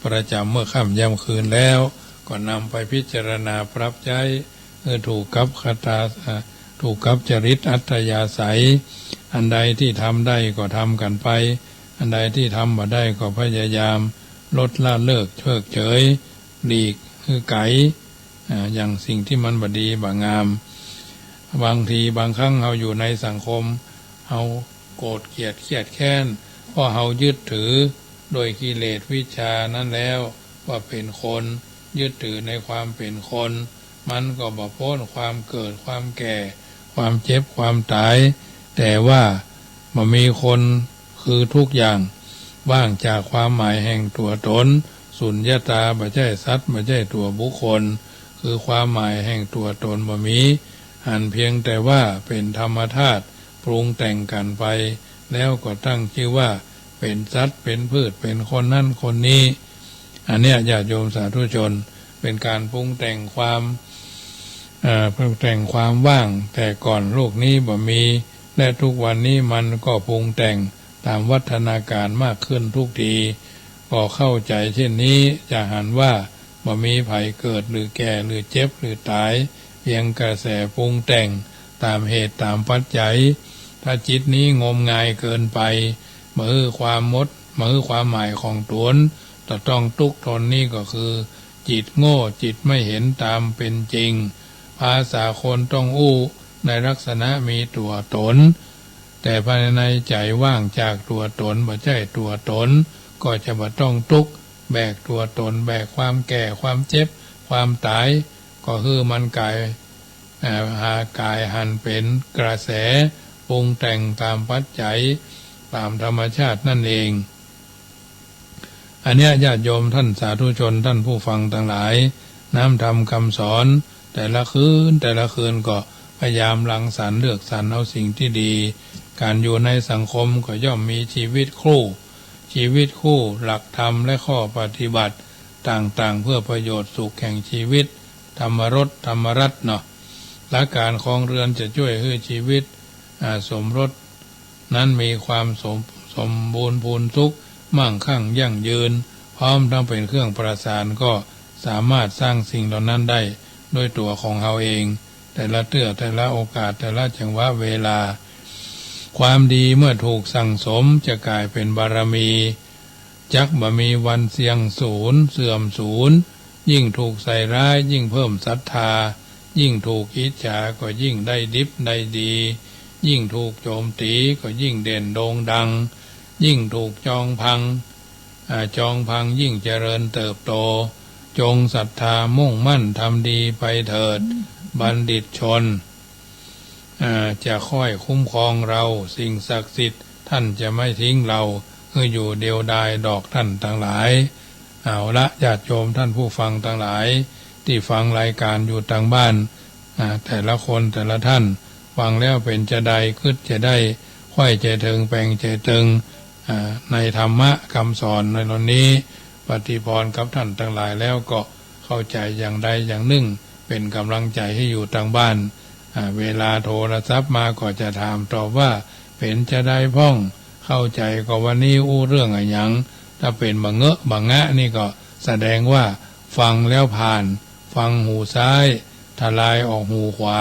ประจ๋ำเมื่อค่ำย่ำคืนแล้ว ก็นำไปพิจารณาปรับใจ๊ หื้อถูกกับคตา อ่า ถูกกับจริตอัธยาศัย อันใดตี้ทำได้ก็ทำกั๋นไป อันใดตี้ทำบ่ได้ก็พยายามลดละเลิกเพิกเฉย หลีกหื้อไก๋ อ่า อย่างสิ่งตี้มันบ่ดีบ่งาม บางทีบางครั้งเฮาอยู่ในสังคม เฮาโกรธเกลียดเครียดแค้น เพราะเฮายึดถือโดยกิเลสวิชชานั้นแล้ว ว่าเป๋นคน ยึดถือในความเป๋นคน มันก็บ่ป๊นความเกิด ความแก่ ความเจ็บ ความต๋าย แต่ว่าบ่มีคน คือทุกอย่างว่างจากความหมายแห่งตั๋วต๋น สุญญตา บ่ใจ้สัตว์ บ่ใจ้ตั๋วบุคคล คือความหมายแห่งตั๋วต๋นบ่มี หันเพียงแต่ว่าเป๋นธรรมธาตุปรุงแต่งกั๋นไป แล้วก็ตั้งจื้อว่าเป๋นสัตว์ เป๋นพืช เป๋นคนนั้นคนนี้ อันเนี้ยญาติโยมสาธุชน เป๋นก๋านปรุงแต่งความ เอ่อ ปรุงแต่งความว่าง แต่ก่อนโลกนี้บ่มี และทุกวันนี้มันก็ปรุงแต่งต๋ามวัฒนาก๋ารมากขึ้นทุกที ก็เข้าใจ๋เช่นนี้ จะหันว่าบ่มีใผเกิดหรือแก่หรือเจ็บหรือต๋าย เพียงกระแสปรุงแต่งต๋ามเหตุต๋ามปัจจัย ถ้าจิตนี้งมงายเกินไป บ่หื้อความมด บ่หื้อความหมายของต๋น จะต้องตุ๊กข์ทน นี่ก็คือจิตโง่ จิตไม่เห็นต๋ามเป๋นจริง ภาษาคนต้องอู้ในลักษณะมีตั๋วต๋น แต่ภายในใจ๋ว่างจากตั๋วต๋น บ่ใจ้ตั๋วต๋น ก็จะบ่ต้องตุ๊กข์ แบกตั๋วต๋น แบกความแก่ ความเจ็บ ความต๋าย ก็หื้อมันก๋าย เอ่อ หากายหันเป๋นกระแสปรุงแต่งต๋ามปัจจัย ต๋ามธรรมชาตินั่นเอง อันเนี้ยญาติโยมท่านสาธุชนท่านผู้ฟังตังหลาย น้ำธรรมคำสอนแต่ละคืนแต่ละคืนก็พยายามรังสรรค์เลือกสรรเอาสิ่งตี้ดี ก๋านอยู่ในสังคมก็ย่อมมีชีวิตคู่ ชีวิตคู่ หลักธรรมและข้อปฏิบัติต่างๆ เพื่อประโยชน์สุขแห่งชีวิต ธรรมรสธรรมรัตน์เนาะ และก๋านครองเรือนจะจ้วยหื้อชีวิต อ่า สมรสนั้นมีความสม สมบูรณ์พูนสุข มั่งคั่งยั่งยืน พร้อมทั้งเป๋นเครื่องประสาน ก็สามารถสร้างสิ่งเหล่านั้นได้ด้วยตั๋วของเฮาเอง แต่ละเตื้อ แต่ละโอกาส แต่ละจังหวะเวลา ความดีเมื่อถูกสั่งสมจะก๋ายเป๋นบารมี จักบ่มีวันเสื่อมสูญ เสื่อมสูญ ยิ่งถูกใส่ร้าย ยิ่งเพิ่มศรัทธา ยิ่งถูกอิจฉา ก็ยิ่งได้ดิบได้ดี ยิ่งถูกโจมตี๋ ก็ยิ่งเด่นโด่งดัง ยิ่งถูกจองพัง อ่า จองพัง ยิ่งเจริญเติบโต จงศรัทธามุ่งมั่นทำดีไปเถิด บัณฑิตชน อ่า จะค่อยคุ้มครองเรา สิ่งศักดิ์สิทธิ์ท่านจะไม่ทิ้งเรา หื้ออยู่เดียวดายดอกท่านตังหลาย เอาละ ญาติโยมท่านผู้ฟังตังหลาย ตี้ฟังรายก๋านอยู่ตางบ้าน อ่า แต่ละคนแต่ละท่าน ฟังแล้วเป๋นจาใด กึ๊ดจาใด ใค่จาเถิง แปงจาเถิง อ่า ในธรรมะคำสอนในวันนี้ ปฏิพรกับท่านตังหลายแล้วก็เข้าใจ๋อย่างใดอย่างนึ่ง เป๋นก๋ำลังใจ๋หื้ออยู่ตางบ้าน อ่า เวลาโทรศัพท์มาก็จะถามตอบว่า เป๋นจาใดพ่อง เข้าใจ๋ก่อวันนี้อู้เรื่องอะหยัง ถ้าเป๋นบ่าเงอะบ่างะนี่ก็แสดงว่าฟังแล้วผ่าน ฟังหูซ้าย ทลายออกหูขวา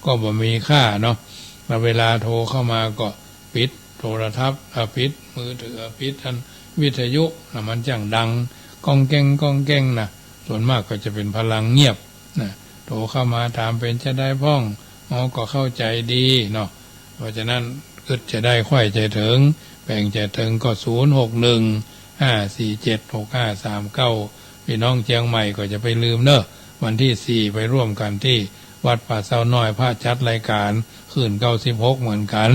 ก็บ่มีค่าเนาะ แล้วเวลาโทรเข้ามาก็ปิดโทรทัศน์ อ่ะ ปิดมือถือ อ่ะ ปิดอันวิทยุนะ มันจั้งดังก้องแก้งก้องแก้งนะ ส่วนมากก็จะเป๋นพลังเงียบ นะ โทรเข้ามาถามเป๋นจาใดพ่อง อ๋อ ก็เข้าใจ๋ดีเนาะ เพราะฉะนั้น กึ๊ดจาใดใค่เถิง แป๋งจาเถิงก็ ศูนย์หกหนึ่ง ห้าสี่เจ็ด หกห้าสามเก้า ปี้น้องเจียงใหม่ก็จะไปลืมเนาะ วันตี้สี่ไปร่วมกั๋นตี้วัดป่าเซาน้อย พระจัดรายก๋านคืนเก้าสิบหกเหมือนกั๋น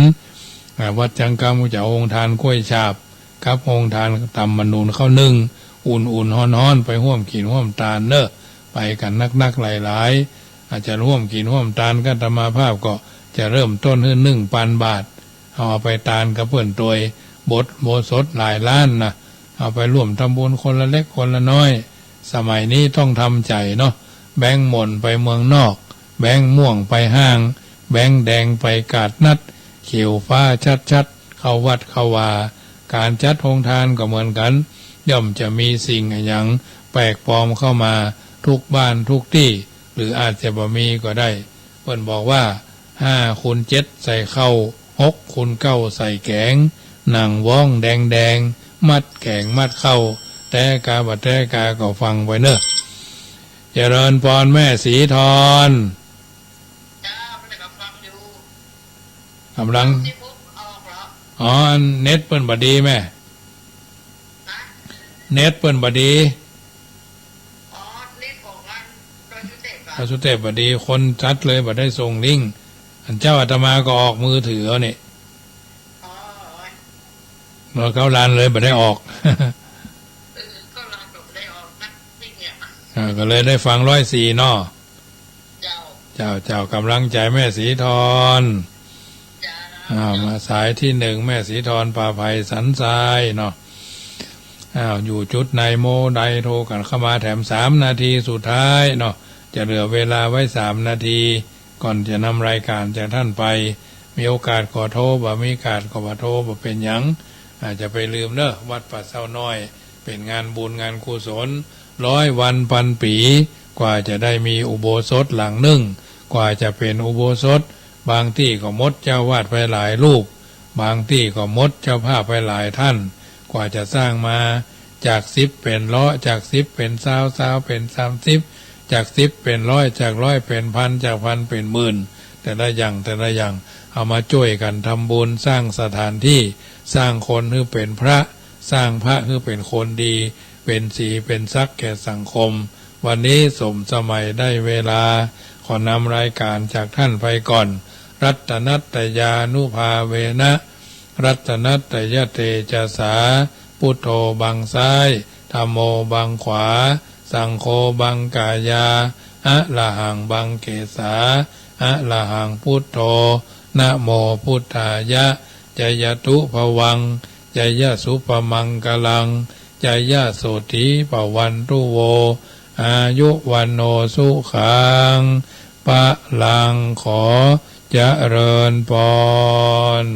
อ่า วัดจังกำก็จะโฮงตานก๊วยฉาบ กับโฮงตานต๋ำมะหนุนข้าวนึ่ง อุ่นๆ ฮ้อนๆ ไปฮ่วมกิ๋นฮ่วมตานเนาะ ไปกั๋นนักๆ หลายๆ อาจจะฮ่วมกิ๋นฮ่วมตาน อาตมาภาพก็จะเริ่มต้นหื้อหนึ่งปันบาท เอา เอาไปตานกับเปิ้นตวย บทอุโบสถหลายล้านนะ เอาไปร่วมทำบุญคนละเล็กคนละน้อย สมัยนี้ต้องทำใจ๋เนาะ แบงก์หม่นไปเมืองนอก แบงก์ม่วงไปห้าง แบงก์แดงไปก๋าดนัด เขียวฟ้าชัดๆ เข้าวัดเข้าวา ก๋านจัดโฮงตานก็เหมือนกั๋น ย่อมจะมีสิ่งอะหยังแปลกปลอมเข้ามาทุกบ้านทุกตี้ หรืออาจจะบ่มีก็ได้ เปิ้นบอกว่า ห้าคูณเจ็ดใส่ข้าว หกคูณเก้าใส่แก๋ง หนังว้องแดงๆ มัดแก๋งมัดข้าว แต๊กาบ่แต๊กาก็ฟังไปเนาะ เจริญปอนแม่ศรีทอน เจ้า แม่ก็ฟังอยู่ ก๋ำลัง เก้าสิบหกออกเหรอ อ๋อ อันเน็ตเปิ้นบ่ดีแม่ ฮะ เน็ตเปิ้นบ่ดี อ๋อ เน็ตของอันดอยสุเทพอะ ดอยสุเทพบ่ดี คนจัดเลยบ่ได้ส่งลิงก์ อันเจ้าอาตมาก็ออกมือถือเอานี่ อ๋อ เมื่อเก้าล้านเลยบ่ได้ออก เออ เก้าล้านก็บ่ได้ออกนะ นี่เนี่ย อ่า ก็เลยได้ฟังร้อยสี่เนาะ เจ้า เจ้า เจ้า ก๋ำลังใจ๋แม่ศรีทอน เจ้า อ้าว มาสายตี้หนึ่ง แม่ศรีทอน ป่าไผ่สันทรายเนาะ อ้าว อยู่จุดไหนโมใด โทรกั๋นเข้ามาแถมสามนาทีสุดท้ายเนาะ จะเหลือเวลาไว้สามนาที ก่อนจะนำรายก๋านจากต้านไป มีโอกาสก็โทร บ่มีโอกาสก็บ่โทร บ่เป๋นหยัง อาจจะไปลืมเนาะ วัดป่าเซาน้อย เป๋นงานบุญงานกุศล ร้อยวันปันปี๋ กว่าจะได้มีอุโบสถหลังนึ่ง กว่าจะเป๋นอุโบสถ บางตี้ก็หมดเจ้าอาวาสไปหลายรูป บางตี้ก็หมดเจ้าภาพไปหลายต้าน กว่าจะสร้างมา จากสิบเป๋นร้อย จากสิบเป๋นซาว ซาวเป๋นสามสิบ จากสิบเป๋นร้อย จากร้อยเป๋นพัน จากพันเป๋นหมื่น แต่ละอย่าง แต่ละอย่าง เอามาจ้วยกั๋นทำบุญ สร้างสถานตี้ สร้างคนหื้อเป๋นพระ สร้างพระหื้อเป๋นคนดี เป๋นสีเป๋นศักดิ์แก่สังคม วันนี้สมสมัยได้เวลา ขอนำรายก๋านจากต้านไปก่อน รัตนัตตยานุภาเวนะ รัตนัตตยเตจสา พุทโธบังซ้าย ธัมโมบังขวา สังโฆบังก๋ายา อะระหังบังเกสา อะระหังพุทโธ นะโมพุทธายะ จยะตุภวัง จยะสุภมังคลัง จยะโสตถีภวันตุโว อายุวัณโณสุขัง พลัง ขอเจริญปอน